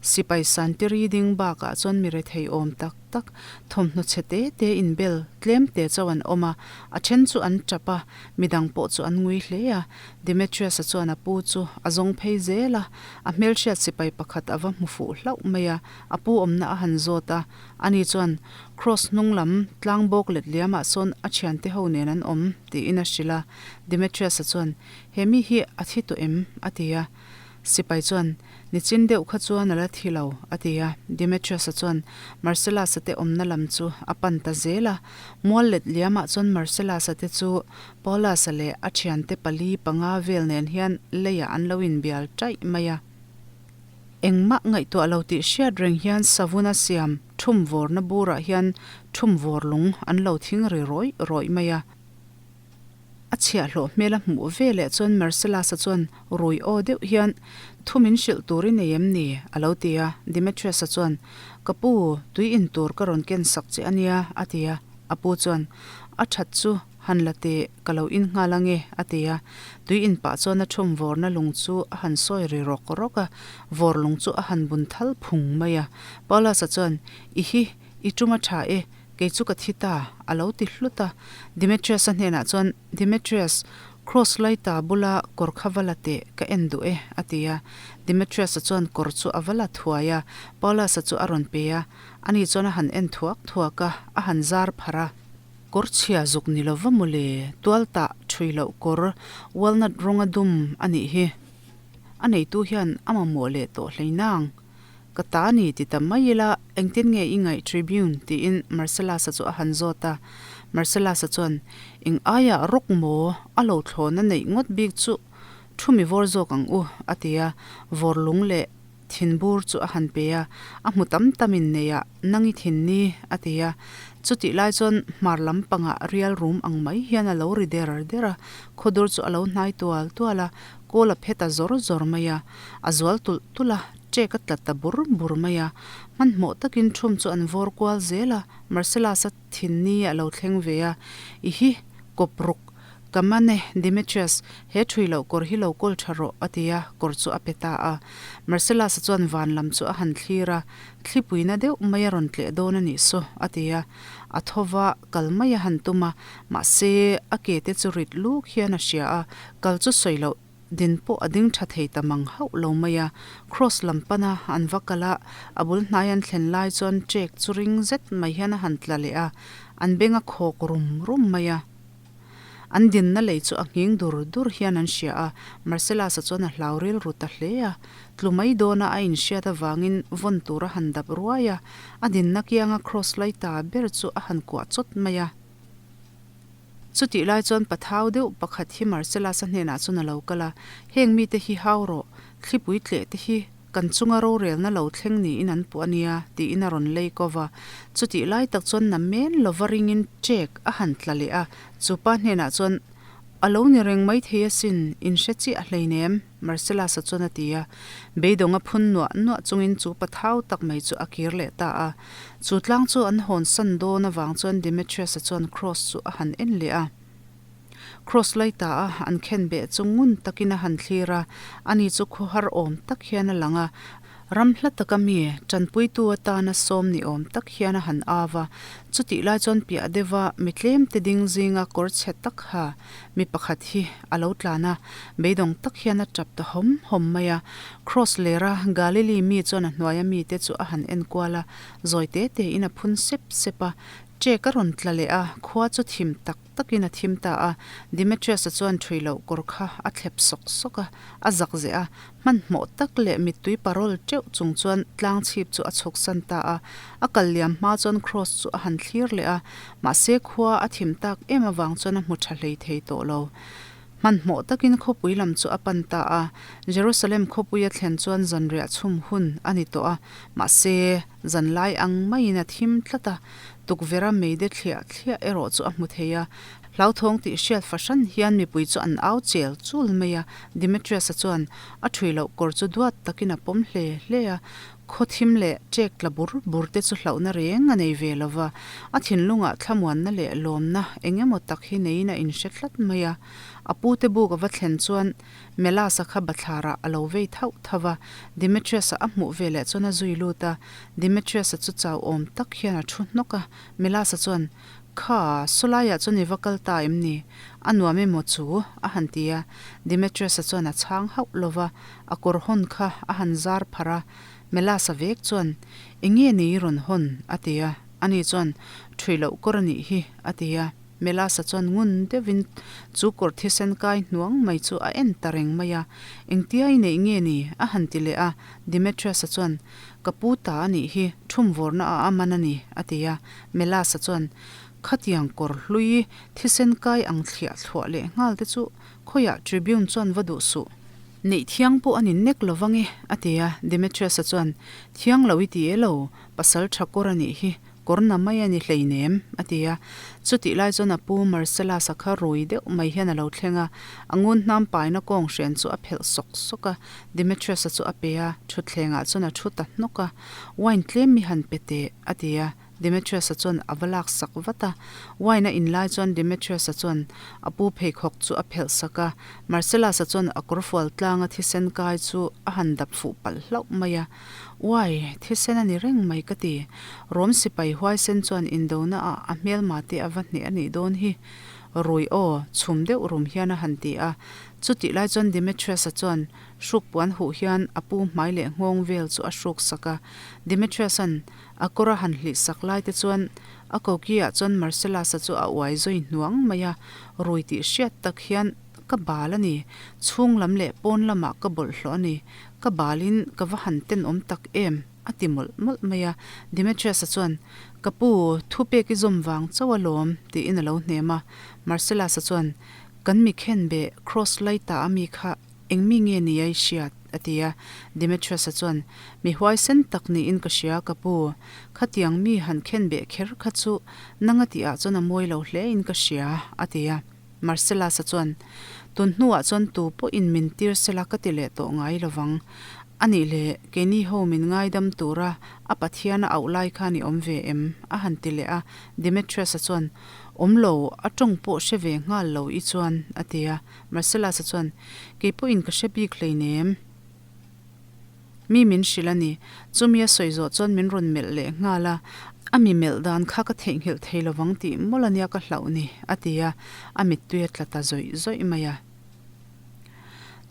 Speaker 1: sipai santiri ding bakah chuan mi rethei awm tak tak, thawmhnaw chhe te te inbel tlem te chauh an awm a, a then chu an tap a, midang pawh chu an ngui hle a. Demetrius-a chuan a pu chu a zawng phei zel a, a hmelhriat sipai pakhat a va hmu fuh hlauh mai a, a pu awmna a han zawt a, ani chuan Cross hnung lam tlang bawk let liamah sawn a thiante ho nen an awm, tiin a hrilh a. Demetrius-a chuan, He mi hi a thi tawh em? a ti a. Sipai chuan, Nichin deuh kha chuan a la thi lo, a ti a. Demetrius-a chuan Marcellus-a te awmna lam chu a pan ta zel a. Mual let liamah chuan Marcellus-a te chu Paulus-a leh a thiante pali panga vel nen hian leiah an lo inbial taih mai a. Engmah ngaihtuah lo tih hriat reng hian savuna siam thum vawrna burah hian thum vawr lung an lo thing ri rawih rawih mai a. A chhiahhlawh hmel a hmuh ve leh chuan Marcellus-a chuan rui aw deuh hian, Thu min hrilh tur i nei em ni? a lo ti a. Demetrius-a chuan, Ka pu, tui in tur ka rawn ken sak che a nia, a ti a. A pu chuan, A that chu Han la teh, ka lo in nghal ange, a ti a. Tui in pah chuan a thum vawrna lung chu a han sawi ri rawk rawk a, vawr lung chu a han bun thal phung mai a. Paulus-a chuan, I hi, i tum a tha e, kei chu ka thi ta, a lo ti hlut a. Demetrius-a hnenah chuan, Demetrius, Cross laita bula kawr kha va la teh, ka en duh e, a ti a. Demetrius-a chuan kawr chu a va la thuai a, Paulus-a chu a rawn pe a. Ani chuan a han en thuak thuak a, a han zar pharh a. Kawr chhia zuk ni lova mawle, tual tah thui loh kawr walnut rawnga dum a nih hi. A neitu hian a mamawh leh tawh hlei nang. Ka ta ni ti ta mai ila, engtin nge i ngaih Tribune? tiin Marcellus-a chu a han zawt a. Marcellus-a chuan, Eng aiah rawk maw, a lo thlawna neih ngawt bik chu thu mi vawr zawk ang u, a ti a, vawr lung leh Thinbur chu a han pe a, a hmu tam tam in nei a, nang i thin ni, a ti a. Chutih lai chuan hmar lam pangah rial rum ang mai hian a lo ri der der a, khawdur chu a lo hnai tual tual a, kawl a phe ta zawr zawr mai a, a zual tulh tulh a, ṭek a tla ta bur bur mai a. Hmanhmawh takin ṭhum chu an vawr kual zel a, Marcellus-a thin ni a lo thleng ve a, i hi, kawp ruk, Ka man e, Demetrius, he ṭhui loh kawr hi lo kawl ṭha rawh, a ti a, kawr chu a pe ta a. Marcellus-a chuan van lam chu a han thlir a, Thlipuina deuh mai a rawn tleh dawn a nih saw, a ti a. A tho va, kal mai a han tum a, mahse, a ke te chu rit luk hian a hria a, kal chu sawi loh din pawh a ding ṭha thei ta mang hauh lo mai a. Cross lam pana an va kal a, a bul hnai an thlen lai chuan ṭek chu ring zet mai hian a han tla leh a, an beng a khawk rum rum mai a. An dinna lei chu a nghing dur dur hian an hria a, Marcellus-a chuan a hlau rilru ta hle a. Tlu mai dawna a inhriat avangin vawn tur a han dap ruai a, a dinna kianga Cross lai ta ber chu a han kuah chawt mai a. Chutih lai chuan pathau deuh pakhat hi Marcellus-a hnenah chuan a lo kal a, Heng mite hi hau rawh, thlipui tleh te hi kan chunga rorelna lo thleng niin an puh a nia, tiin a rawn lei ko va. Chutih lai tak chuan na men lova ringin ṭek a han tla leh a, chu pa hnenah chuan, A lo ni reng maithei asin, in hre chiah hleinem, Marcellus-a chuan a ti a. Beidawng a phun nuah nuah chungin chu pa thau tak mai chu a kir leh ta a. Chu tlang chu an hawn san dawn avang chuan Demetrius-a chuan Cross chu a han en leh a. Cross lai ta a an khen beh chu ngun takin a han thlir a, ani chu khawhar awm tak hian a lang a. Ram hla taka mi tanpuitu atana sawm ni awm tak hian a han av a, chutih lai chuan piah deuha mi tlemte ding zinga kawr chhe tak ha mi pakhat hi a lo tlan a, beidawng tak hian a tap ta hawm hawm mai a. Cross lera Galili mi chuan a hnuaia mite chu a han enkual a, zawi te tein a phun sep sep a, Ṭek a rawn tla leh a, khua chu thim tak takin a thim ta a. Demetrius-a chuan ṭhui loh kawr kha a thlep sawk sawk a, a zak zeh a. Hmanhmawh tak leh mittui parawl ṭeuh chung chuan tlang chhip chu a chhuksan ta a. A kal liam hma chuan Cross chu a han thlir leh a, mahse khua a thim tak em avang chuan a hmu ṭha hlei thei tawh lo. Hmanhmawh takin khawpui lam chu a pan ta a. Jerusalem khawpui a thlen chuan zanriah chhum hun a ni tawh a, mahse, zanlai ang maiin a thim tlat a, tukverha meide thliah thliah erawh chu a hmu thei a. Hlauthawng tih hriat fahran hian mipui chu an au chel chul mai a, Demetrius-a chuan a ṭhui loh kawr chu duat takin a pawm hle hle a, Khaw thim leh ṭek tla bur bur te chu hlauhna reng a nei ve lo va, a thinlungah thlamuanna leh lawmna eng emaw tak hi neiin a inhre tlat mai a. A pute buk a va thlen chuan Melas-a kha bathlarah a lo vei thauh thauh va, Demetrius-a a hmuh ve leh chuan a zui lut a. Demetrius-a chu chau awm tak hian a thu hnawk a, Melas-a chuan, Kha, sawlaiah chuan i va kal ta em ni? A nuam emaw chu? a han ti a. Demetrius-a chuan a chhang hauh lo va, A kawr hawn kha a han zar pharh a, Melasa vek chuan, Eng nge ni i rawn hawn? a ti a. Ani chuan, Ṭhui loh kawr a nih hi, a ti a. Melasa chuan ngun deuhin chu kawr thisen kai hnuang mai chu a en ta reng mai a. Engtia i neih nge ni? a han ti leh a. Demetrius-a chuan, Ka pu ta a nih hi, ṭhumvawrna a aman a ni, a ti a. Melasa chuan, Khatiang kawr hlui thisen kai ang thliah thluah leh nghal te chu Khawiah Tribune chuan va duh suh. Neih thiang pawh a ni nek lo vang e, a ti a. Demetrius-a chuan, Thiang lo i ti e lo, pasal tha kawr a nih hi, kawr na mai a ni hleinem, a ti a. Chutih lai chuan a pu Marcellus-a kha rui deuh mai hian a lo thleng a, a ngun hnam paina kawng hren chu a phelh sawk sawk a. Demetrius-a chu a pe a, thutthlengah chuan a thu ta hnawk a. Wine tlem mi han pe teh, a ti a. Demetrius-a chuan a va lak sak vat a. Wine a in lai chuan Demetrius-a chuan a pu pheikhawk chu a phelh sak a. Marcellus-a chuan a kawrfual tlanga thisen kai chu a han dap fuh palh hlauh mai a. Uai, thisen a ni reng mai ka ti. Rom sipai huaisen chuan indona ah a hmelma te a va hneh a nih dawn hi. Rui aw, chhum deuh rum hian a han ti a. Chutih lai chuan Demetrius-a chuan hruk puan huh hian a pu hmai leh nghawng vel chu a hruk sak a. Demetrius-a'n A kawr a han hlih sak lai te chuan a koki-ah chuan Marcellus-a chu a uai zui hnuang mai a, rui tih hriat tak hian ka bal a ni, chhung lam leh pawn lamah ka bawlhhlawh a ni, ka balin ka va han tenawm tak em? a ti mawlh mawlh mai a. Demetrius-a chuan, Ka pu, thu pek i zawm vang chauh alawm, tiin a lo hnem a. Marcellus-a chuan, Kan mi khenbeh Cross Light-a a mi kha Eng mi nge ni a i hriat? a ti a. Demetrius-a chuan, Mi huaisen tak niin ka hria, ka pu. Khatiang mi han khen beh kher kha chu nanga tihah chuan a mawi lo hle in ka hria, a ti a. Marcellus-a chuan, Tun hnuah chuan tu pawhin min tir sela ka ti leh tawh ngai lo vang. A nih leh, keini ho min ngaidam tura a Pathian a auh lai khan i awm ve em? a han ti leh a. Demetrius-a chuan, Awm lo, a tawng pawh hre ve nghal lo i chuan, a ti a. Marcellus-a chuan, Kei pawhin ka hre bik hleinem. Mi min hrilh a ni. Chumi a sawi zawh chuan min rawn melh leh nghal a, A mi melh dan kha ka theihnghilh thei lovang tih mawlh a nia ka hlauh ni, a ti a, a mittui a tla ta zawih zawih mai a.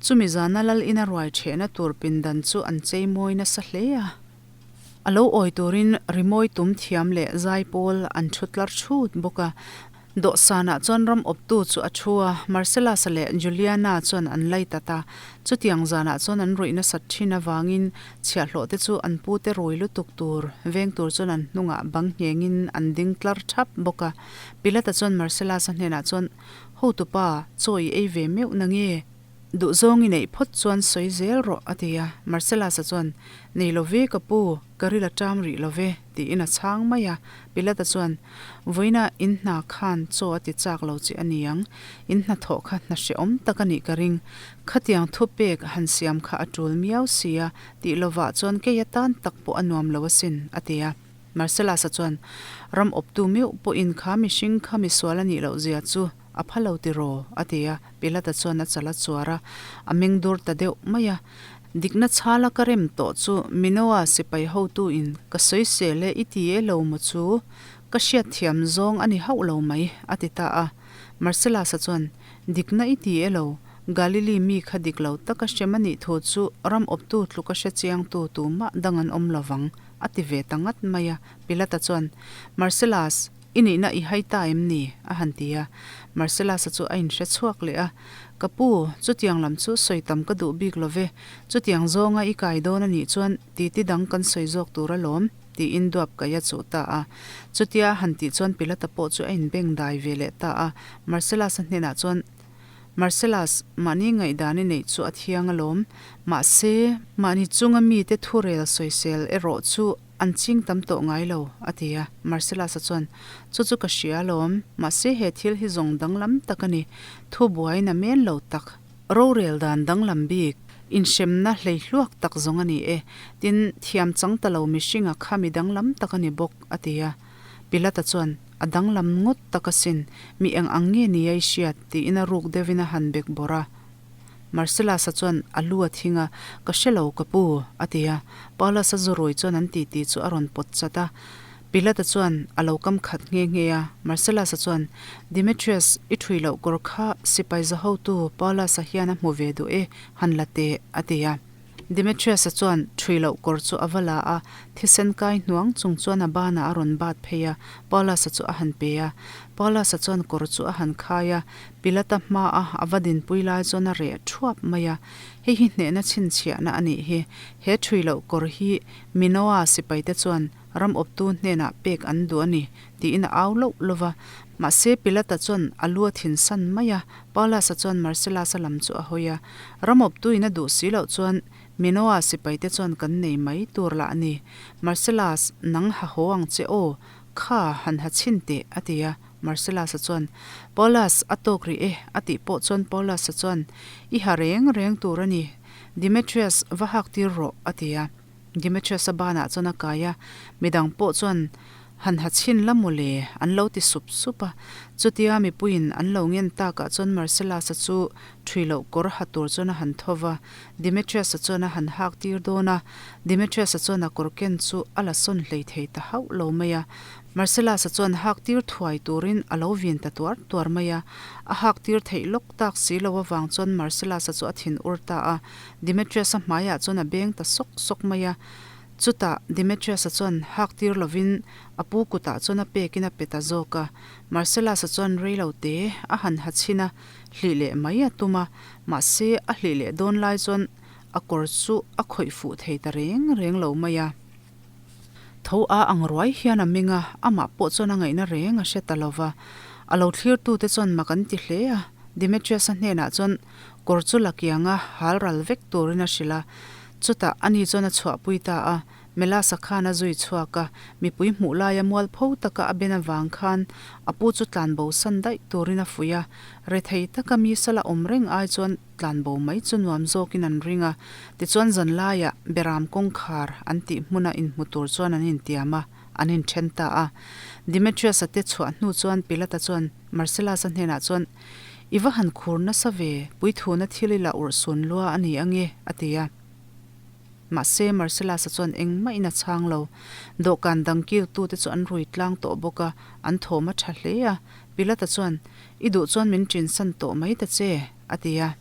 Speaker 1: Chumi zana lal ina ruai ṭhehna tur pindan chu an chei mawi nasa hle a. A lo awi turin rimawi tum thiam leh zaipawl an ṭhu tlar chut bawk a. Dawhsanah chuan ram awptu chu a thu a, Marcellus-a leh Juliana chuan an lei tat a. Chutiang zanah chuan an ruih nasat thin avangin chhiahhlawhte chu an pute rui lutuk tur veng tur chuan an hnungah bang nghengin an ding tlar thap bawk a. Pilata chuan Marcellus-a hnenah chuan, Hotupa, chaw i ei ve meuh na nge? Duhzawng i neih phawt chuan sawi zel rawh, a ti a. Marcellus-a chuan, Nei lo ve ka pu, ka ril a ṭam rih lo ve, tiin a chhang mai a. Pilata chuan, Vawiina in hna khan chaw a ti chak lo che a ni ang. In hnathawh kha hna hrehawm tak a nih ka ring. Khatiang thupek han siam kha a ṭul miau si a, tih lovah chuan kei atan tak pawh a nuam lo asin, a ti a. Marcellus-a chuan, Ram awptu meuh pawhin kha mihring kha misual a nih loh zia chu a pha lo tiraw? a ti a. Pilata chuan a chal a chuar a, a meng dur ta deuh mai a. Dikna chhala ka rem tawh chu Minoa sipai hotuin ka sawisel e i ti e lo maw chu? Ka hriatthiam zawng a ni hauh lo mai, a ti ta a. Marcellus-a chuan, Dikna i ti e lo, Galili mi kha dik lo taka hrem a nih thu chu ram awptu tluka hre chiangtu tumah dang an awm lo vang, a ti ve ta ngat mai a. Pilata chuan, Marcellus, i nihna i hai ta em ni? a han ti a. Marcellus-a chu a inhre chhuak leh a, Ka pu, chutiang lam chu sawi tam ka duh bik lo ve. Chutiang zawnga i kai dawn a nih chuan titi dang kan sawi zawk tur alawm, tiin duap kai a chuh ta a. Chutia a han tih chuan Pilata pawh chu a inbeng dai ve leh ta a. Marcellus-a hnenah chuan, Marcellus, mahni ngaihdan i neih chu a thiang alawm. Mahse, mahni chunga mite thurel sawisel erawh chu an ching tam tawh ngai lo, a ti a. Marcellus-a chuan, Chu chu ka hria alawm. Mahse, he thil hi zawng danglam tak a ni. Thu buai na men lo tak. Rorel dan danglam bik, inhremna hleihluak tak zawng a ni e. Tin, thiam chang ta lo mihringa kha mi danglam tak a ni bawk, a ti a. Pilata chuan, A danglam ngawt tak asin, mi eng ang nge ni a i hriat? tiin a ruk deuhin a han bek bawrh a. Marcellus-a chuan a lu a thing a, Ka hre lo, ka pu, a ti a. Paulus-a zurui chuan an titi chu a rawn pawt chat a. Pilata chuan a lo kam khat nghe nghe a. Marcellus-a chuan, Demetrius, i ṭhui loh kawr kha sipai zahotu Paulus-a hian a hmu ve duh e, han la teh, a ti a. Demetrius-a chuan ṭhui loh kawr chu a va la a, thisen kai hnuang chung chuan a banah a rawn bat phei a, Paulus-a chu a han pe a. Paulus-a chuan kawr chu a han khai a, Pilata hmaa a va dinpui lai chuan a reh ṭhuap mai a. Hei hi hnehna chhinchhiahna a nih hi. He ṭhui loh kawr hi Minoa sipaite chuan ram awptu hnenah pek an duh a ni, tiin a au loh lo va. Mahse, Pilata chuan a lu a thinsan mai a, Paulus-a chuan Marcellus-a lam chu a hawi a. Ram awptuin a duh si loh chuan Minoa sipaite chuan kan nei mai tur lah a ni. Marcellus, nang ha haw ang che aw, kha han ha chhin teh, a ti a. Marcellus-a chuan, Paulus, a tawk rih e, a tih pawh chuan Paulus-a chuan, I ha reng reng tur a ni, Demetrius, va hak tir rawh, a ti a. Demetrius-a banah chuan a kai a, midang pawh chuan han ha chhin la maw le an lo ti sup sup a. Chutia mipuiin an lo ngen takah chuan Marcellus-a chu ṭhui loh kawr ha tur chuan a han tho va, Demetrius-a chuan a han hak tir dawn a, Demetrius-a chuan a kawr ken chu a la sawn hlei thei ta hauh lo mai a. Marcellus-a chuan hak tir thuai turin a lo vin ta tuar tuar mai a, a hak tir theih lawk tak si lo avang chuan Marcellus-a chu a thin ur ta a. Demetrius-a hmaiah chuan a beng ta sawk sawk mai a. Chutah Demetrius-a chuan hak tir lovin a pu kutah chuan a pekin a pe ta zawk a. Marcellus-a chuan rei lo te a han ha chhin a, hlih leh mai a tum a. Mahse, a hlih leh dawn lai chuan a kawr chu a khawih fuh thei ta reng reng lo mai a. Tho a ang ruai hian a meng a, amah pawh chuan a ngaihna reng a hre ta lo va. A lo thlirtute chuan mak an ti hle a. Demetrius-a hnenah chuan Kawr chu la kianga hal ral vek turin a hrilh a, chutah ani chuan a chhuahpui ta a, Melasa khan a zui chhuak a, mipui hmuh laia mualpho taka a ben avang khan a pu chu tlanbo san daih turin a fuih a, rethei taka mi sala awm reng ai chuan tlanbo mai chu nuam zawkin an ring a, tichuan zanlaiah Beram kawngkhar an tih hmuna inhmu tur chuan an intiam a, an inthen ta a. Demetrius-a te chhuah hnu chuan Pilata chuan Marcellus-a hnenah chuan, I va han khur nasa ve, puithuna thil i la urh sun lua a ni ange, a ti a. Mahse, Marcellus-a chuan engmah in a chhang lo. Dawhkan dang kiltute chu an rui tlang tawh bawk a, an thawm a tha hle a. Pilata chuan, I duh chuan min ṭinsan tawh mai ta che, a ti a.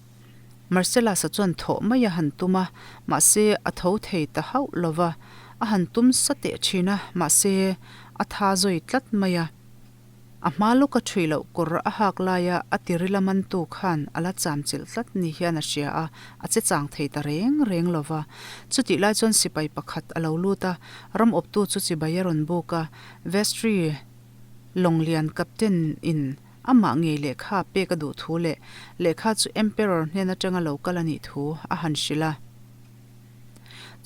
Speaker 1: Marcellus-a chuan thawh mai a han tum a, mahse a tho thei ta hauh lo va. A han tum sa teh thin a, mahse a tha zawi tlat mai a. A hma lawka ṭhui loh kawr a hak laia a tirila mantu khan a la chamchilh tlat ni hian a hria a, a che chang thei ta reng reng lo va. Chutih lai chuan sipai pakhat a lo lut a, ram awptu chu chibai a rawn buk a, Vestry Lawnglian Captain in amah ngei lehkha pek a duh thu leh lehkha chu Emperor hnen atanga lo kal a nih thu a han hrilh a.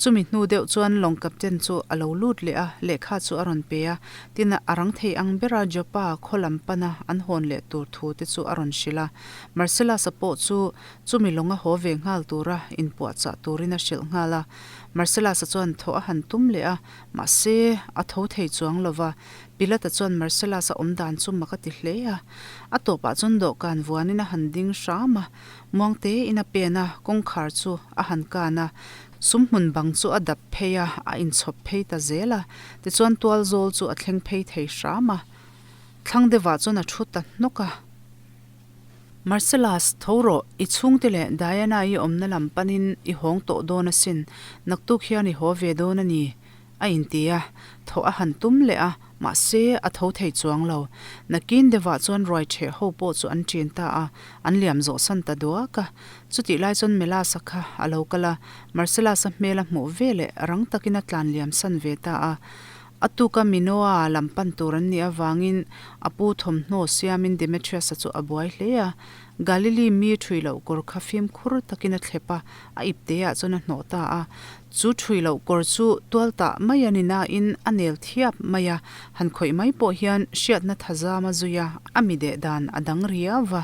Speaker 1: Chumi hnu deuh chuan lawng captain chu a lo lut leh a, lehkha chu a rawn pe a, tin a rang thei ang bera Joppa khaw lam pana an hawn leh tur thu te chu a rawn hrilh a. Marcellus-a pawh chu chumi lawnga haw ve nghal tura inpuahchah turin a hrilh nghal a. Marcellus-a chuan thaw a han tum leh a, mahse a tho thei chuang lo va. Pilata chuan Marcellus-a awm dan chu mak a ti hle a. A tawpah chuan dawhkan vuanin a han ding hram a. Muangte in a pen a, kawngkhar chu a han kan a, sumhmun bang chu a dap phei a, a inchhawp phei ta zel a, tichuan tual zawl chu a thleng phei thei hram a. Thlang deuhah chuan a thu ta hnawk a. Marcellus, tho rawh, i chhungte leh Diana-i awmna lam panin i hawng tawh dawn asin, naktuk hian i haw ve dawn a ni, A inti a, thawh a han tum leh a, mahse a tho thei chuang lo. Nakin deuhah chuan ruai ṭheh ho pawh chu an ṭin ta a, an liam zawhsan ta duak a. Chutih lai chuan Melasa kha a lo kal a, Marcellus-a hmel a hmuh ve leh rang takin a tlan liam san ve ta a. A tuka Minoa lam pan tur an nih avangin a pu thawmhnaw siamin Demetrius-a chu a buai hle a. Galili mi ṭhui loh kawr kha fimkhur takin a thlep a, a ipteah chuan a hnawh ta a. Chu ṭhui loh kawr chu tual tah mai a ni nain a nel thiap mai a, han khawih mai pawh hian hriatna thazam a zui a, a mi deh dan a dang riau va.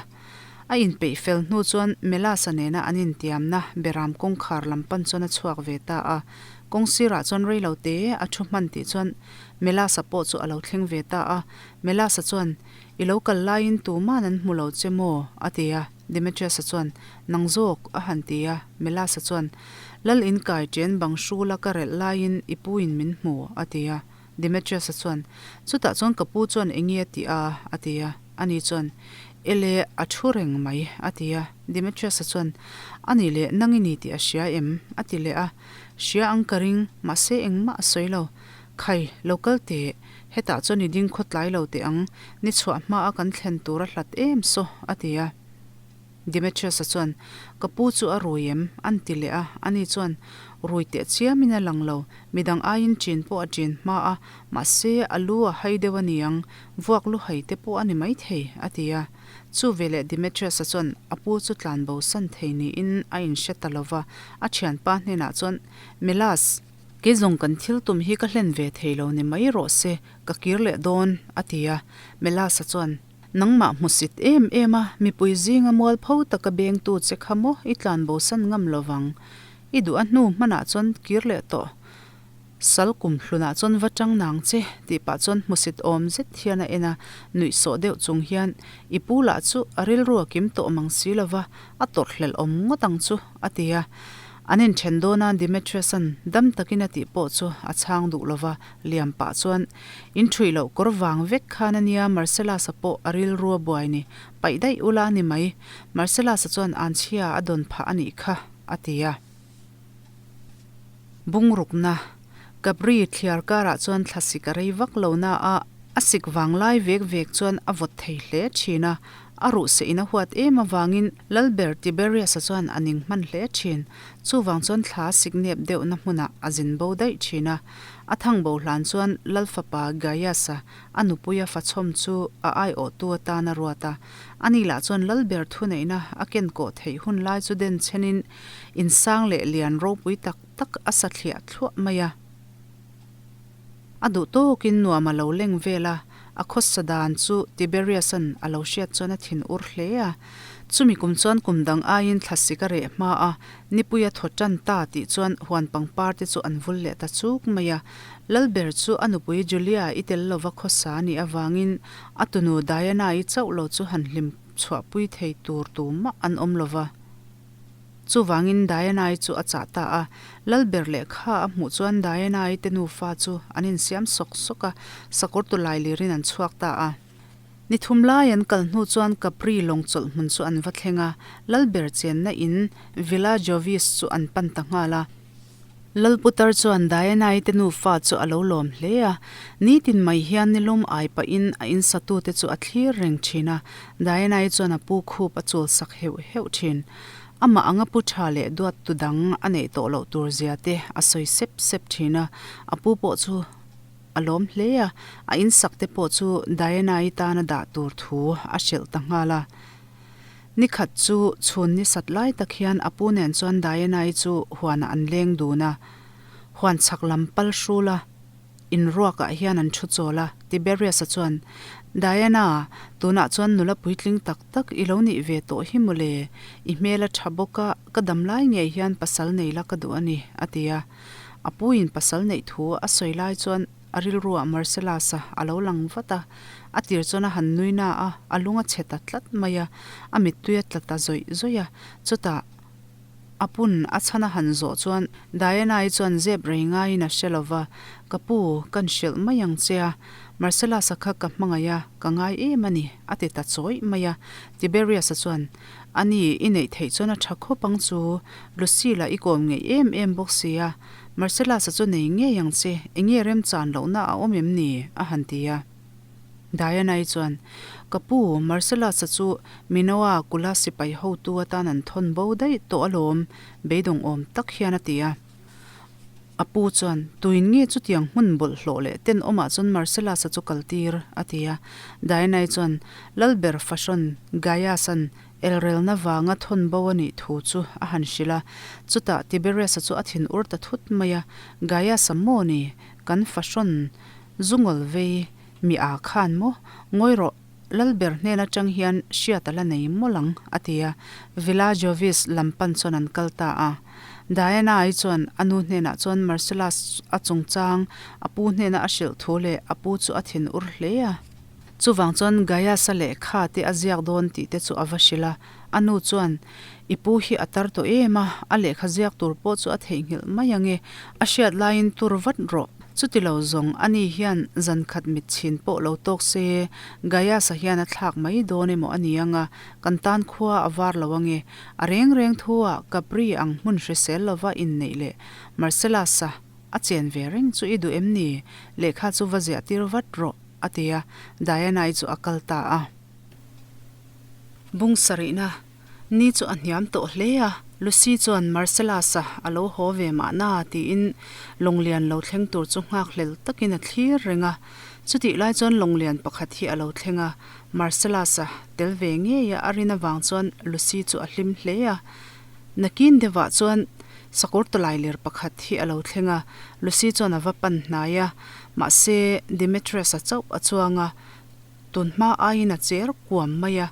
Speaker 1: A inpeih fel hnu chuan Melasa nena an intiamna Beram kawngkhar lam pan chuan a chhuak ve ta a. Kawng sirah chuan rei lo te a thu hman tih chuan Melasa pawh chu a lo thleng ve ta a. Melasa chuan, I lo kal laiin tuman an hmu lo che maw? a ti a. Demetrius-a chuan, Nang zawk, a han ti a. Melas-a chuan, Lal in kai ṭen bang hrula ka relh laiin i pu in min hmu, a ti a. Demetrius-a chuan, Chutah chuan ka pu chuan eng nge a tih a? a ti a. Ani chuan, Ele, a thu reng mai, a ti a. Demetrius-a chuan, Ani leh nang i ni tih a hria em? a ti leh a. Hria ang ka ring, mahse engmah a sawi lo. Khai, lo kal teh. Hetah chuan i ding khawtlai lo teh ang, ni chhuah hmaa kan thlen tur a hlat em saw, a ti a. Demetrius-a chuan, Ka pu chu a rui em? an ti leh a. Ani chuan, Rui teh chiamin a lang lo, midang aiin ṭin pawh a ṭin hma a, mahse a lu a hai deuh a ni ang, vuak lu hai te pawh a ni maithei, a ti a. Chu veleh Demetrius-a chuan a pu chu tlan bosan thei niin a inhre ta lo va, a ṭhianpa hnenah chuan, Melas, Kei zawng kan thil tum hi ka hlen ve thei lo ni mai rawh se, ka kir leh dawn, a ti a. Melasa chuan, Nangmah hmusit em em a, mipui zinga mualpho taka bengtu che kha maw i tlanbosan ngam lo vang. I duh a hnu hmanah chuan kir leh tawh. Sal kum hlunah chuan va tang nang che, tih pah chuan hmusit awm zet hian a en a, nuih sawh deuh chung hian, I pu lah chu a rilru a kim tawh mang si lo va, a tawrhhlelh awm ngawt ang chu, a ti a. An inthen dawn a, Demetrius-a'n dam takin a tih pawh chu a chhang duh lo va, liam pah chuan, In ṭhuih loh kawr vang vek khan a nia, Marcellus-a pawh a rilru a buai ni, paih daih ula a ni mai, Marcellus-a chuan anchhia a dawn phah a nih kha, a ti a. Bungrukna, Capri thliar karah chuan thlasik a rei vak lo na a, a sik vang lai vek vek chuan a vawt thei hle thin a, a ruh seh in a huat em avangin Lalber Tiberius-a chuan a ning hman hle thin. Chuvang chuan thla sik nep deuhna hmunah a zin bo daih thin a. A thang bo hlan chuan Lal fapa Gaius-a a nupuia fachhawm chu a aiawhtu atan a ruat a. Ani lah chuan Lalber thuneihna a kenkawh theih hun lai chu denchhenin insang leh lian ropui tak tak a sa thliah thluah mai a. A duh tawkin nuam a lo leng vel a, a khawsa dan chu Tiberius-a'n a lo hriat chuan a thin ur hle a. Chumi kum chuan kum dang aiin thlasik a reh hma a, nipui a thaw tan ta tih chuan huan pangpar te chu an vul leh ta chuk mai a. Lalber chu a nupui Julia-i tel lova khawsa a nih avangin a tunu Diana-i chauh lo chu han hlim chhuahpui thei tur tumah an awm lova. Chuvangin Diana-i chu a chah ta a, Lalber lehkha a hmuh chuan Diana-i te nufa chu an insiam sawk sawk a, sakawr tu lai lirin an chhuak ta a. Ni thum lai an kal hnu chuan Capri lawng chawlh hmun chu an va thleng a, Lalber chenna in Villa Jovis chu an pan ta nghal a. Lalputar chuan Diana-i te nufa chu a lo lawm hle a, nitin mai hian nilum ai pahin a insatute chu a thlir reng thin a, Diana-i chuan a pu khup a chul sak heuh heuh thin. Amah anga pu tha leh duat tu dang a neih tawh loh tur zia te a sawi sep sep thin a, a pu pawh chu a lawm hle a, a insak te pawh chu Diana-i tana dah tur thu a hrilh ta nghal a. Ni khat chu chhun ni sat lai tak hian a pu nen chuan Diana-i chu huanah an leng dun a, huan chhak lam pal hrul a, inruakah hian an thu chawl a, Tiberius-a chuan, Diana, tunah chuan nula puitling tak tak i lo nih ve tawh hi mawle, i hmel a tha bawk a, ka dam lai ngei hian pasal nei la ka duh a ni, a ti a. A puin pasal neih thu a sawi lai chuan a rilruah Marcellus-a a lo lang vat a, a tir chuan a han nui na a, a lung a chhe ta tlat mai a, a mittui a tla ta zawih zawih a, chutah a pun a chhan a han zawh chuan Diana-i chuan zep rei ngaiin a hre lo va, Ka pu, kan hrilh mai ang che a, Marcellus-a kha ka hmangaih a, ka ngai em a ni, a ti ta chawih mai a, Tiberius-a chuan, A ni, i neih theih chuan a tha khawp ang chu, Lucy lah i kawm ngeih em em bawk si a, Marcellus-a chu nei ngei ang che, enge remchan lohna a awm em ni? a han ti a. Diana-i chuan, Ka pu, Marcellus-a chu Minoa kula sipai hotu atan an thawn bo daih tawh alawm, beidawng awm tak hian a ti a. A pu chuan, Tuin nge chutiang hmun bawlhhlawh leh tenawmah chuan Marcellus-a chu kaltir? a ti a. Diana-i chuan, Lalber fahrawn Gaius-a'n Elrelna vanga thawn bo a nih thu chu a han hrilh a, chutah Tiberius-a chu a thin ur ta thut mai a, Gaius-a maw ni? Kan fahrawn zungawl vei mi aa khan maw? Ngawi rawh, Lalber hnen atang hian hriat a la nei mawlh ang, a ti a, Villa Jovis lam pan chuan an kal ta a. Diana-i chuan a nu hnenah chuan Marcellus a chungchang a pu hnena a hrilh thu leh a pu chu a thin ur hle a. Chuvang chuan Gaius-a lehkha te a ziak dawn tih te chu a va hrilh a, a nu chuan, I pu hi a tar tawh em a, a lehkha ziak tur pawh chu a theihnghilh mai ang e, a hriat laiin tur vat rawh. Chuti lo zawng, ani hian zan khat mit chhin pawh lo tawk se, Gaius-a hian a thlak mai dawn emaw a ni ang a, kan tan khua a var lo ang e. A reng reng thu-ah Capri ang hmun hrisel lova inneih leh Marcellus-a a chen ve reng chu i duh em ni? Lehkha chu va ziah tir vat rawh. A ti a, Diana-i chu a kal ta a. Bung sarihna ni chu a hniam tawh hle a, Lucy chuan Marcellus-a a lo haw ve mahna tiin Lawnglian lo thleng tur chu nghakhlel takin a thlir reng a. Chutih lai chuan Lawnglian pakhat hi a lo thleng a, Marcellus-a tel ve ngei a a rin avang chuan Lucy chu a hlim hle a. Nakin deuhah chuan sakawr tawlailir pakhat hi a lo thleng a, Lucy chuan a va pan hnai a, Mahse, Demetrius-a chauh a chuang a, tun hma aiin a cher kuam mai a,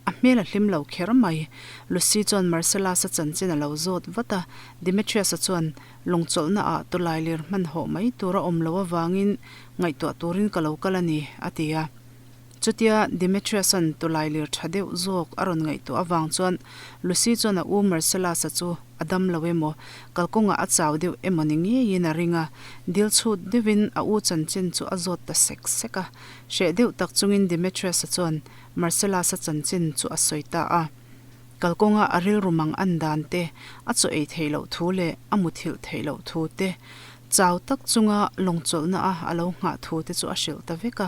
Speaker 1: a hmel a hlim lo kher mai. Lucy chuan Marcellus-a chanchin a lo zawt vat a, Demetrius-a chuan lawngchawlhna ah tawlailir hmanhawh mai tur a awm loh avangin ngaihtuah turin ka lo kal a ni, a ti a. Chutia Demetrius-a'n tawlailir tha deuh zawk a rawn ngaihtuah avang chuan Lucy chuan a u Marcellus-a chu a dam lo emaw, kalkawngah a chau deuh emaw ni ngeiin a ring a, dil chhut deuhin a u chanchin chu a zawt ta sek sek a. Hreh deuh tak chungin Demetrius-a chuan Marcellus-a chanchin chu a sawi ta a. Kalkawnga a rilru mang an dan te, a chaw ei theih loh thu leh a muthilh theih loh thu te, chau tak chunga lawngchawlhna a a lo nghah thu te chu a hrilh ta vek a.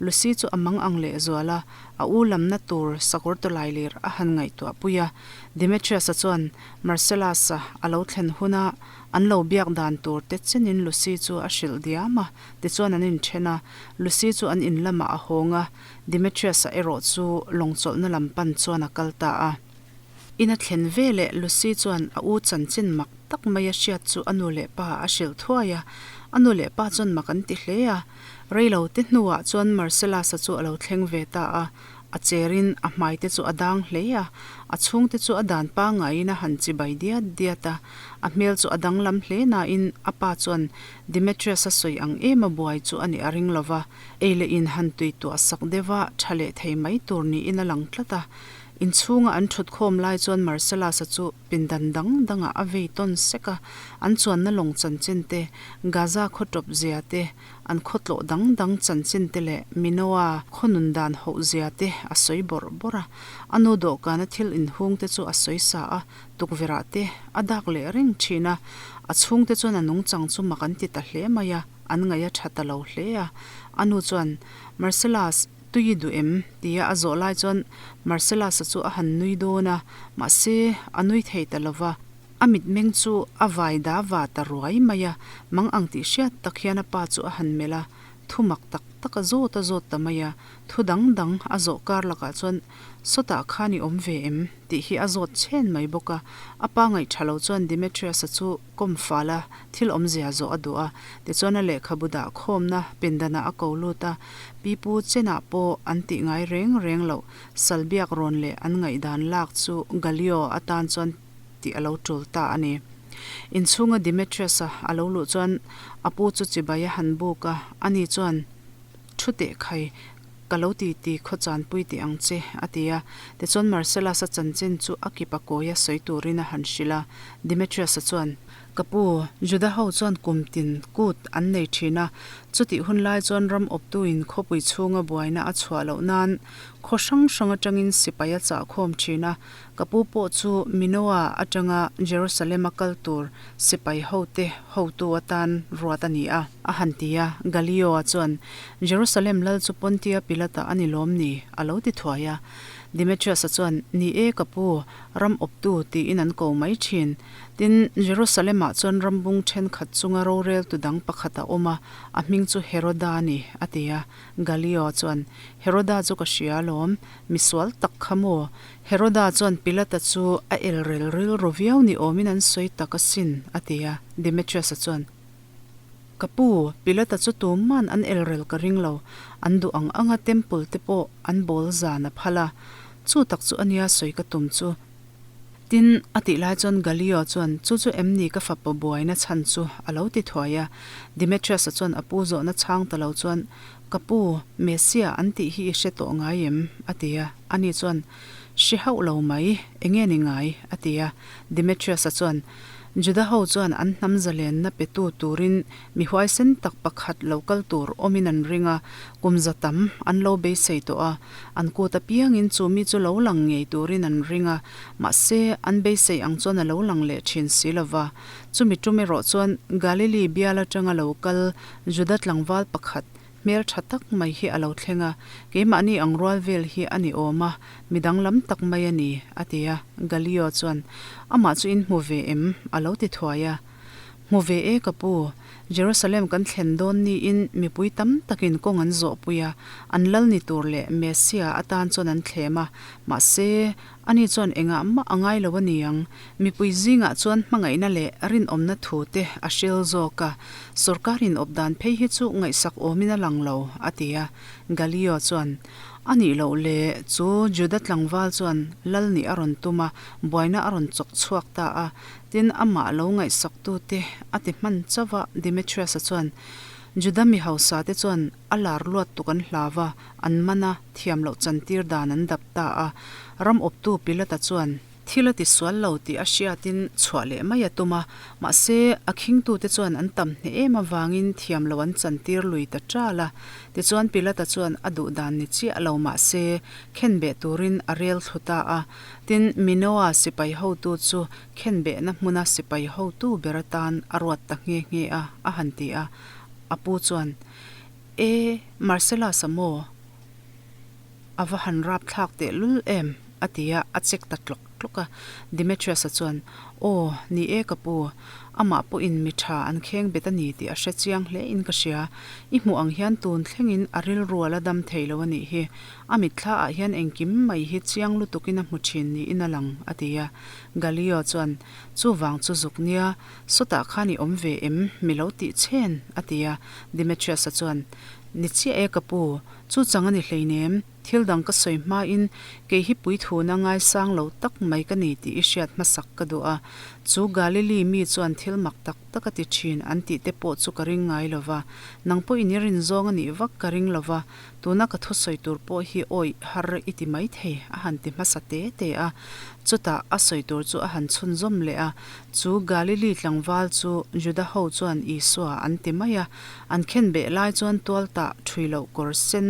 Speaker 1: Lucy chu a mang ang lehzual a, a u lamna tur sakawr tawlailir a han ngaihtuah pui a. Demetrius-a chuan Marcellus-a a lo thlen huna an lo biak dan tur te chenin Lucy chu a hrilh diam a, tichuan an inthen a. Lucy chu an in lamah a hawng a, Demetrius-a erawh chu lawngchawlhna lam pan chuan a kal ta a. In a thlen veleh Lucy chuan a u chanchin mak tak mai a hriat chu a nu leh pa a hrilh thuai a. A nu leh pa chuan mak an ti hle a. Reilo te hnuah chuan Marcellus-a chu a lo thleng ve ta a. A cherin a hmai te chu a dang hle a. A chhungte chu a dan pangaiin a han chibai diat diat a. A hmel chu a danglam hle nain a pa chuan Demetrius-a sawi ang em a buai chu a nih a ring lo va. Ei leh in han tui tuah sak deuh a, tha leh thei mai tur niin a lang tlat a. Inchhunga an thutkhawm lai chuan Marcellus-a chu pindan dang dangah a vei tawn sek a, an chuanna lawng chanchin te, Gaza khaw tawp zia te, an khaw tlawh dang dang chanchin te leh Minoa khaw nun dan hoh zia te a sawi bawrh bawrh a. A nu dawhkana thil inhung te chu a sawi sa a, tukverh ah te a dak leh reng thin a. A chhungte chuan a nungchang chu mak an ti ta hle mai a, an ngaih a tha ta lo hle a. A nu chuan, Marcellus, Tui i duh em? tia a zawh lai chuan Marcellus-a chu a han nui dawn a, mahse a nui thei ta lo va. A mitmeng chu a vai da va ta ruai mai a, mang ang tih hriat tak hian a pa chu a han melh a, thu mak tak tak a zawt a zawt ta mai a, thu dang dang a zawh kar lakah chuan Sawtah khan i awm ve em? tih hi a zawt chhen mai bawk a, a pa ngaihṭha lo chuan Demetrius-a chu kawm fal a, thil awmzia zawh a duh a, tichuan a lehkhabu dah khawmna pindanah a ko lut a, pipu chenah pawh an tih ngai reng reng loh sal biak rawn leh an ngaihdan lak chu Gallio atan chuan tih a lo tul ta a ni. Inchhunga Demetrius-a a lo luh chuan a pu chu chibai a han buk a, ani chuan, Thu teh khai, ka lo ti ti khaw chanpui teh ang che, a ti a. Tichuan Marcellus-a chanchin chu a kipa kawia sawi turin a han hrilh a. Demetrius-a chuan, Ka pu, Juda ho chuan kum tin kut an nei thin a, chutih hun lai chuan ram awptuin khawpui chhunga buaina a chhuah loh nan khaw hrang hrang atangin sipai a chah khawm thin a, ka pu pawh chu Minoa atanga Jerusalem-a kal tur sipai hote hotu atan ruat a ni a. A han ti a, Galio-a chuan, Jerusalem lal chu Pontia Pilata a ni lawm ni? a lo ti thuai a. Demetrius-a chuan, Ni e ka pu, ram awptu tiin an ko mai thin. Tin, Jerusalem-ah chuan rambung thenkhat chunga roreltu dang pakhat a awm a, a hming chu Heroda a ni, a ti a. Galio chuan, Heroda chu ka hria alawm, misual tak kha maw? Heroda chuan Pilata chu a elrel rilru viau ni awmin an sawi tak asin, a ti a. Demetrius-a chuan, Ka pu, Pilata chu tuman an elrel ka ring lo, an duh ang anga temple te pawh an bawl zan a phal a, chu tak chu ania sawi ka tum chu. Tin, a tih lai chuan Galio chuan, Chu chu em ni ka fapa buaina chhan chu? a lo ti thuai a. Demetrius-a chuan a pu zawhna chhang ta lo chuan, Ka pu, Messiah an tih hi i hre tawh ngai em? a ti a. Ani chuan, Hre hauh lo mai, enge ni ngai? a ti a. Demetrius-a chuan, Juda ho chuan an hnam zalenna petu turin Mi huaisen tak pakhat lo kal tur awmin an ring a, kum za tam an lo beisei tawh a, an kut apiangin chu mi chu lo lang ngei turin an ring a, mahse an beisei ang chuan a lo lang leh thin si lo va. Chumi tum erawh chuan Galili bial atanga lo kal Juda tlangval pakhat hmel tha tak mai hi a lo thleng a, keimahni ang rual vel hi a ni awm a, mi danglam tak mai a ni, a ti a. Galio chuan, Amah chu in hmu ve em? a lo ti thuai a. Hmu ve e ka pu, Jerusalem kan thlen dawn niin mipui tam takin kawng an zawhpui a, an lal ni tur leh Messia atan chuan an thlem a, mahse, ani chuan engah mah a ngai lo a ni ang. Mipui zingah chuan hmangaihna leh rinawmna thu te a hril zawk a, sawrkar inawp dan phei hi chu ngaihsak awmin a lang lo, a ti a. Galio chuan, A nih loh le, chu Juda tlangval chuan lal nih a rawn tum a, buaina a rawn chawk chhuak ta a, Tin, amah lo ngaihsaktute a ti hman chauh a, Demetrius-a chuan, Juda mi hausate chuan a lar luat tuk an hlau a, an man a, thiam loh chantir dan an dap ta a. Ram awptu Pilata chuan, Thil a tisual lo tih a hriatin chhuah leh mai a tum a, mahse, a khingtute chuan an tam hneh em avangin thiam loh an chantir lui ta ṭal a. Tichuan, Pilata chuan a duh dan ni chiah lo mahse, khenbeh turin a rel thlu ta a. Tin, Minoa sipai hotu chu khenbehna hmuna sipai hotu ber atan a ruat ta nghe nghe a, a han ti a. A pu chuan, E, Marcellus-a maw? A va han rap thlak teh lul em? a ti a, a check ta tlawk tlawk a. Demetrius-a chuan, Aw, ni e ka pu, amah pawhin mi tha an kheng bet a ni tih a hre chiang hle in ka hria. I hmuh ang hian tun thlengin a rilru a la dam thei lo a nih hi. A mitthla ah hian engkim mai hi chiang lutukin a hmu thin niin a lang, a ti a. Galio chuan, Chuvang chu zuk nia, sawtah khan i awm ve em? Mi lo tih chen, a ti a. Demetrius-a chuan, Ni chiah e ka pu, chu chang a ni hleinem. Thil dang ka sawi hmain kei hi puithuna ngaisang lo tak mai ka ni tih i hriat hmasak ka duh a. Chu Galili mi chuan thil mak tak tak a ti thin an tih te pawh chu ka ring ngai lo va. Nang pawhin i rin zawng a nih vak ka ring lo va, tuna ka thusawi tur pawh hi awih har i ti mai thei a han ti hmasa te te a. Chutah a sawi tur chu a han chhunzawm leh a, chu Galili tlangval chu Juda ho chuan Isua an ti mai a, an khenbeh lai chuan tualtah ṭhui loh kawr sen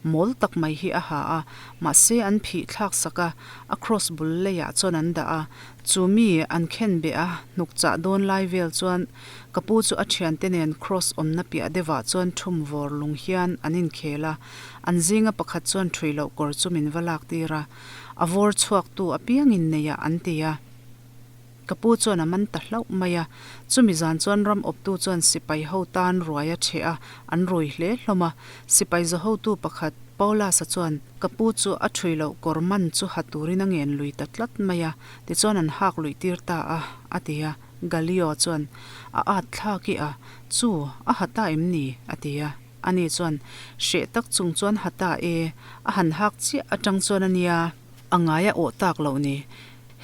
Speaker 1: mawl tak mai hi a ha a, mahse an phih thlak sak a, a kraws bul leiah chuan an dah a, chu mi an khenbeh a hnuk chah dawn lai vel chuan ka pu chu a thiante nen kraws awmna piah deuhah chuan thum vawr lung hian an inkhel a, an zinga pakhat chuan ṭhui loh kawr chu min va lak tir a, a vawr chhuaktu apiangin neiah an ti a. Ka pu chuan a man ta hlauh mai a, chumi zan chuan ram awptu chuan sipai ho tan ruai a cheh a, an rui hle hlawm a. Sipai zahotu pakhat, Paulus-a chuan ka pu chu a ṭhui loh kawr man chu ha turin a ngen lui ta tlat mai a, tichuan an hak luih tir ta a, a ti a. Galio chuan, A at thlak i a, chu, a ha ta em ni? a ti a. Ani chuan, Hreh tak chung chuan ha ta e, a han hak chiah aṭang chuan a nia. A ngai a awh tak loh ni.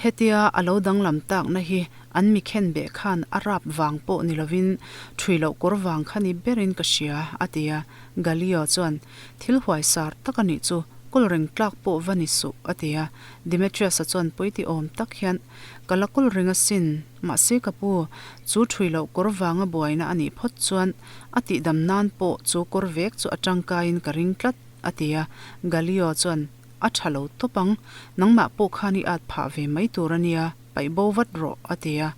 Speaker 1: Hetia a lo danglam takna hi an mi khenbeh khan a rap vang pawh ni lovin ṭhui loh kawr vang kha ni berin ka hria, a ti a. Galio chuan, Thil huaisar tak a nih chu, kawl reng tlak pawh va ni suh, a ti a. Demetrius-a chuan pawiti awm tak hian, Ka la kawl reng asin, mahse ka pu, chu ṭhui loh kawr vanga buaina a nih phawt chuan a tihdam nan pawh chu kawr vek chu a tangkaiin ka ring tlat, a ti a. Galio chuan, A tha lo tawp ang, nangmah pawh khan i at phah ve mai tur a nia, paih bo vat rawh, a ti a.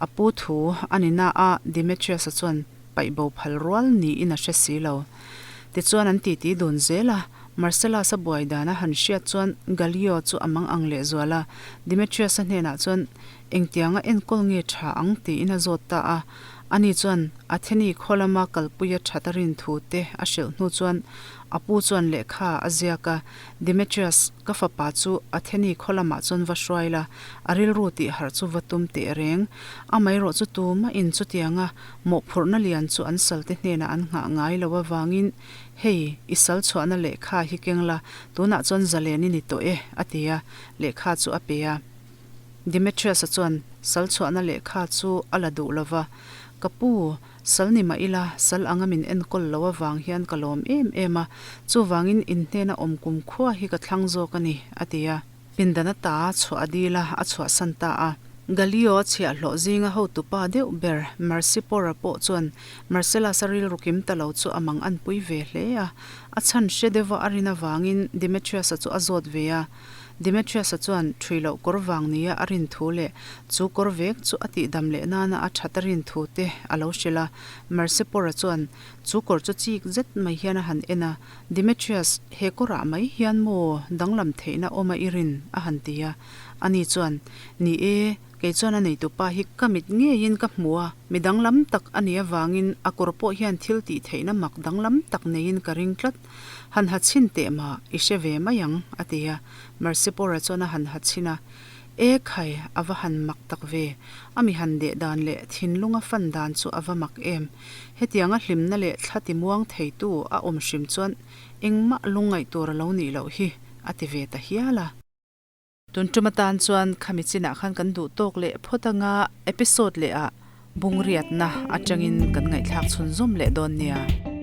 Speaker 1: A pu thu a ni na a, Demetrius-a chuan paih bo phal rual niin a hre si lo. Tichuan an titi dun zel a, Marcellus-a buai dan a han hriat chuan Gallio chu a mang ang lehzual a, Demetrius-a hnenah chuan engtianga enkawl nge tha ang tiin a zawt ta a. Ani chuan Atheni khaw lama kalpuia that a rin thu te a hrilh hnu chuan A pu chuan lehkha a ziak a, Demetrius, ka fapa chu Atheni khaw lamah chuan va hruai la, a rilru tih harh chu va tum teh reng. Amaherawh chu tumahin chutianga mawhphurhna lian chu an salte hnenah an nghah ngai lo avangin, Hei, i sal chhuahna lehkha hi keng la, tunah chuan zalen i ni tawh e, a ti a, lehkha chu a pe a. Demetrius-a chuan sal chhuahna lehkha chu a la duh lo va, Ka pu, Sal ni mah ila, sal anga min enkawl lo avang hian ka lawm em em a, chuvangin in hnena awm kum khua hi ka thlang zawk a ni, a ti a. Pindan ata chhuah a dil a, a chhuahsan ta a. Galio a chhiahhlawh zinga hotupa deuh ber Marcipora pawh chuan Marcellus-a rilru kim ta lo chu a mang anpui ve hle a. A chhan hre deuha a rin avangin Demetrius-a chu a zawt ve a. Demetrius-a chuan ṭhui loh kawr vang nia a rin thu leh chu kawr vek chu a tihdam leh nana a ṭhat a rin thu te a lo hrilh a. Mersepora chuan chu kawr chu chik zet mai hian a han en a, Demetrius, he kawrah mai hian maw danglam theihna awm a i rin? a han ti a. Ani chuan, Ni e, kei chuan a neitupa hi ka mit ngeiin ka hmu a, mi danglam tak a nih avangin a kawr pawh hian thil tih theihna mak danglam tak neiin ka ring tlat. Han ha chhin teh mah, i hre ve mai ang, a ti a. Mersipora chuan a han ha chhin a, E khai, a va han mak tak ve. A mi han deh dan leh thinlunga fan dan chu a va mak em. Hetianga hlimna leh thla timuang theitu a awm hrim chuan engmah lungngaih tur a lo nih loh hi, a ti ve ta hial a. Tun tum atan chuan khami chinah khan kan duh tawk leh phawt anga episode leh ah bungriatna atangin kan ngaihthlak chhunzawm leh dawn nia.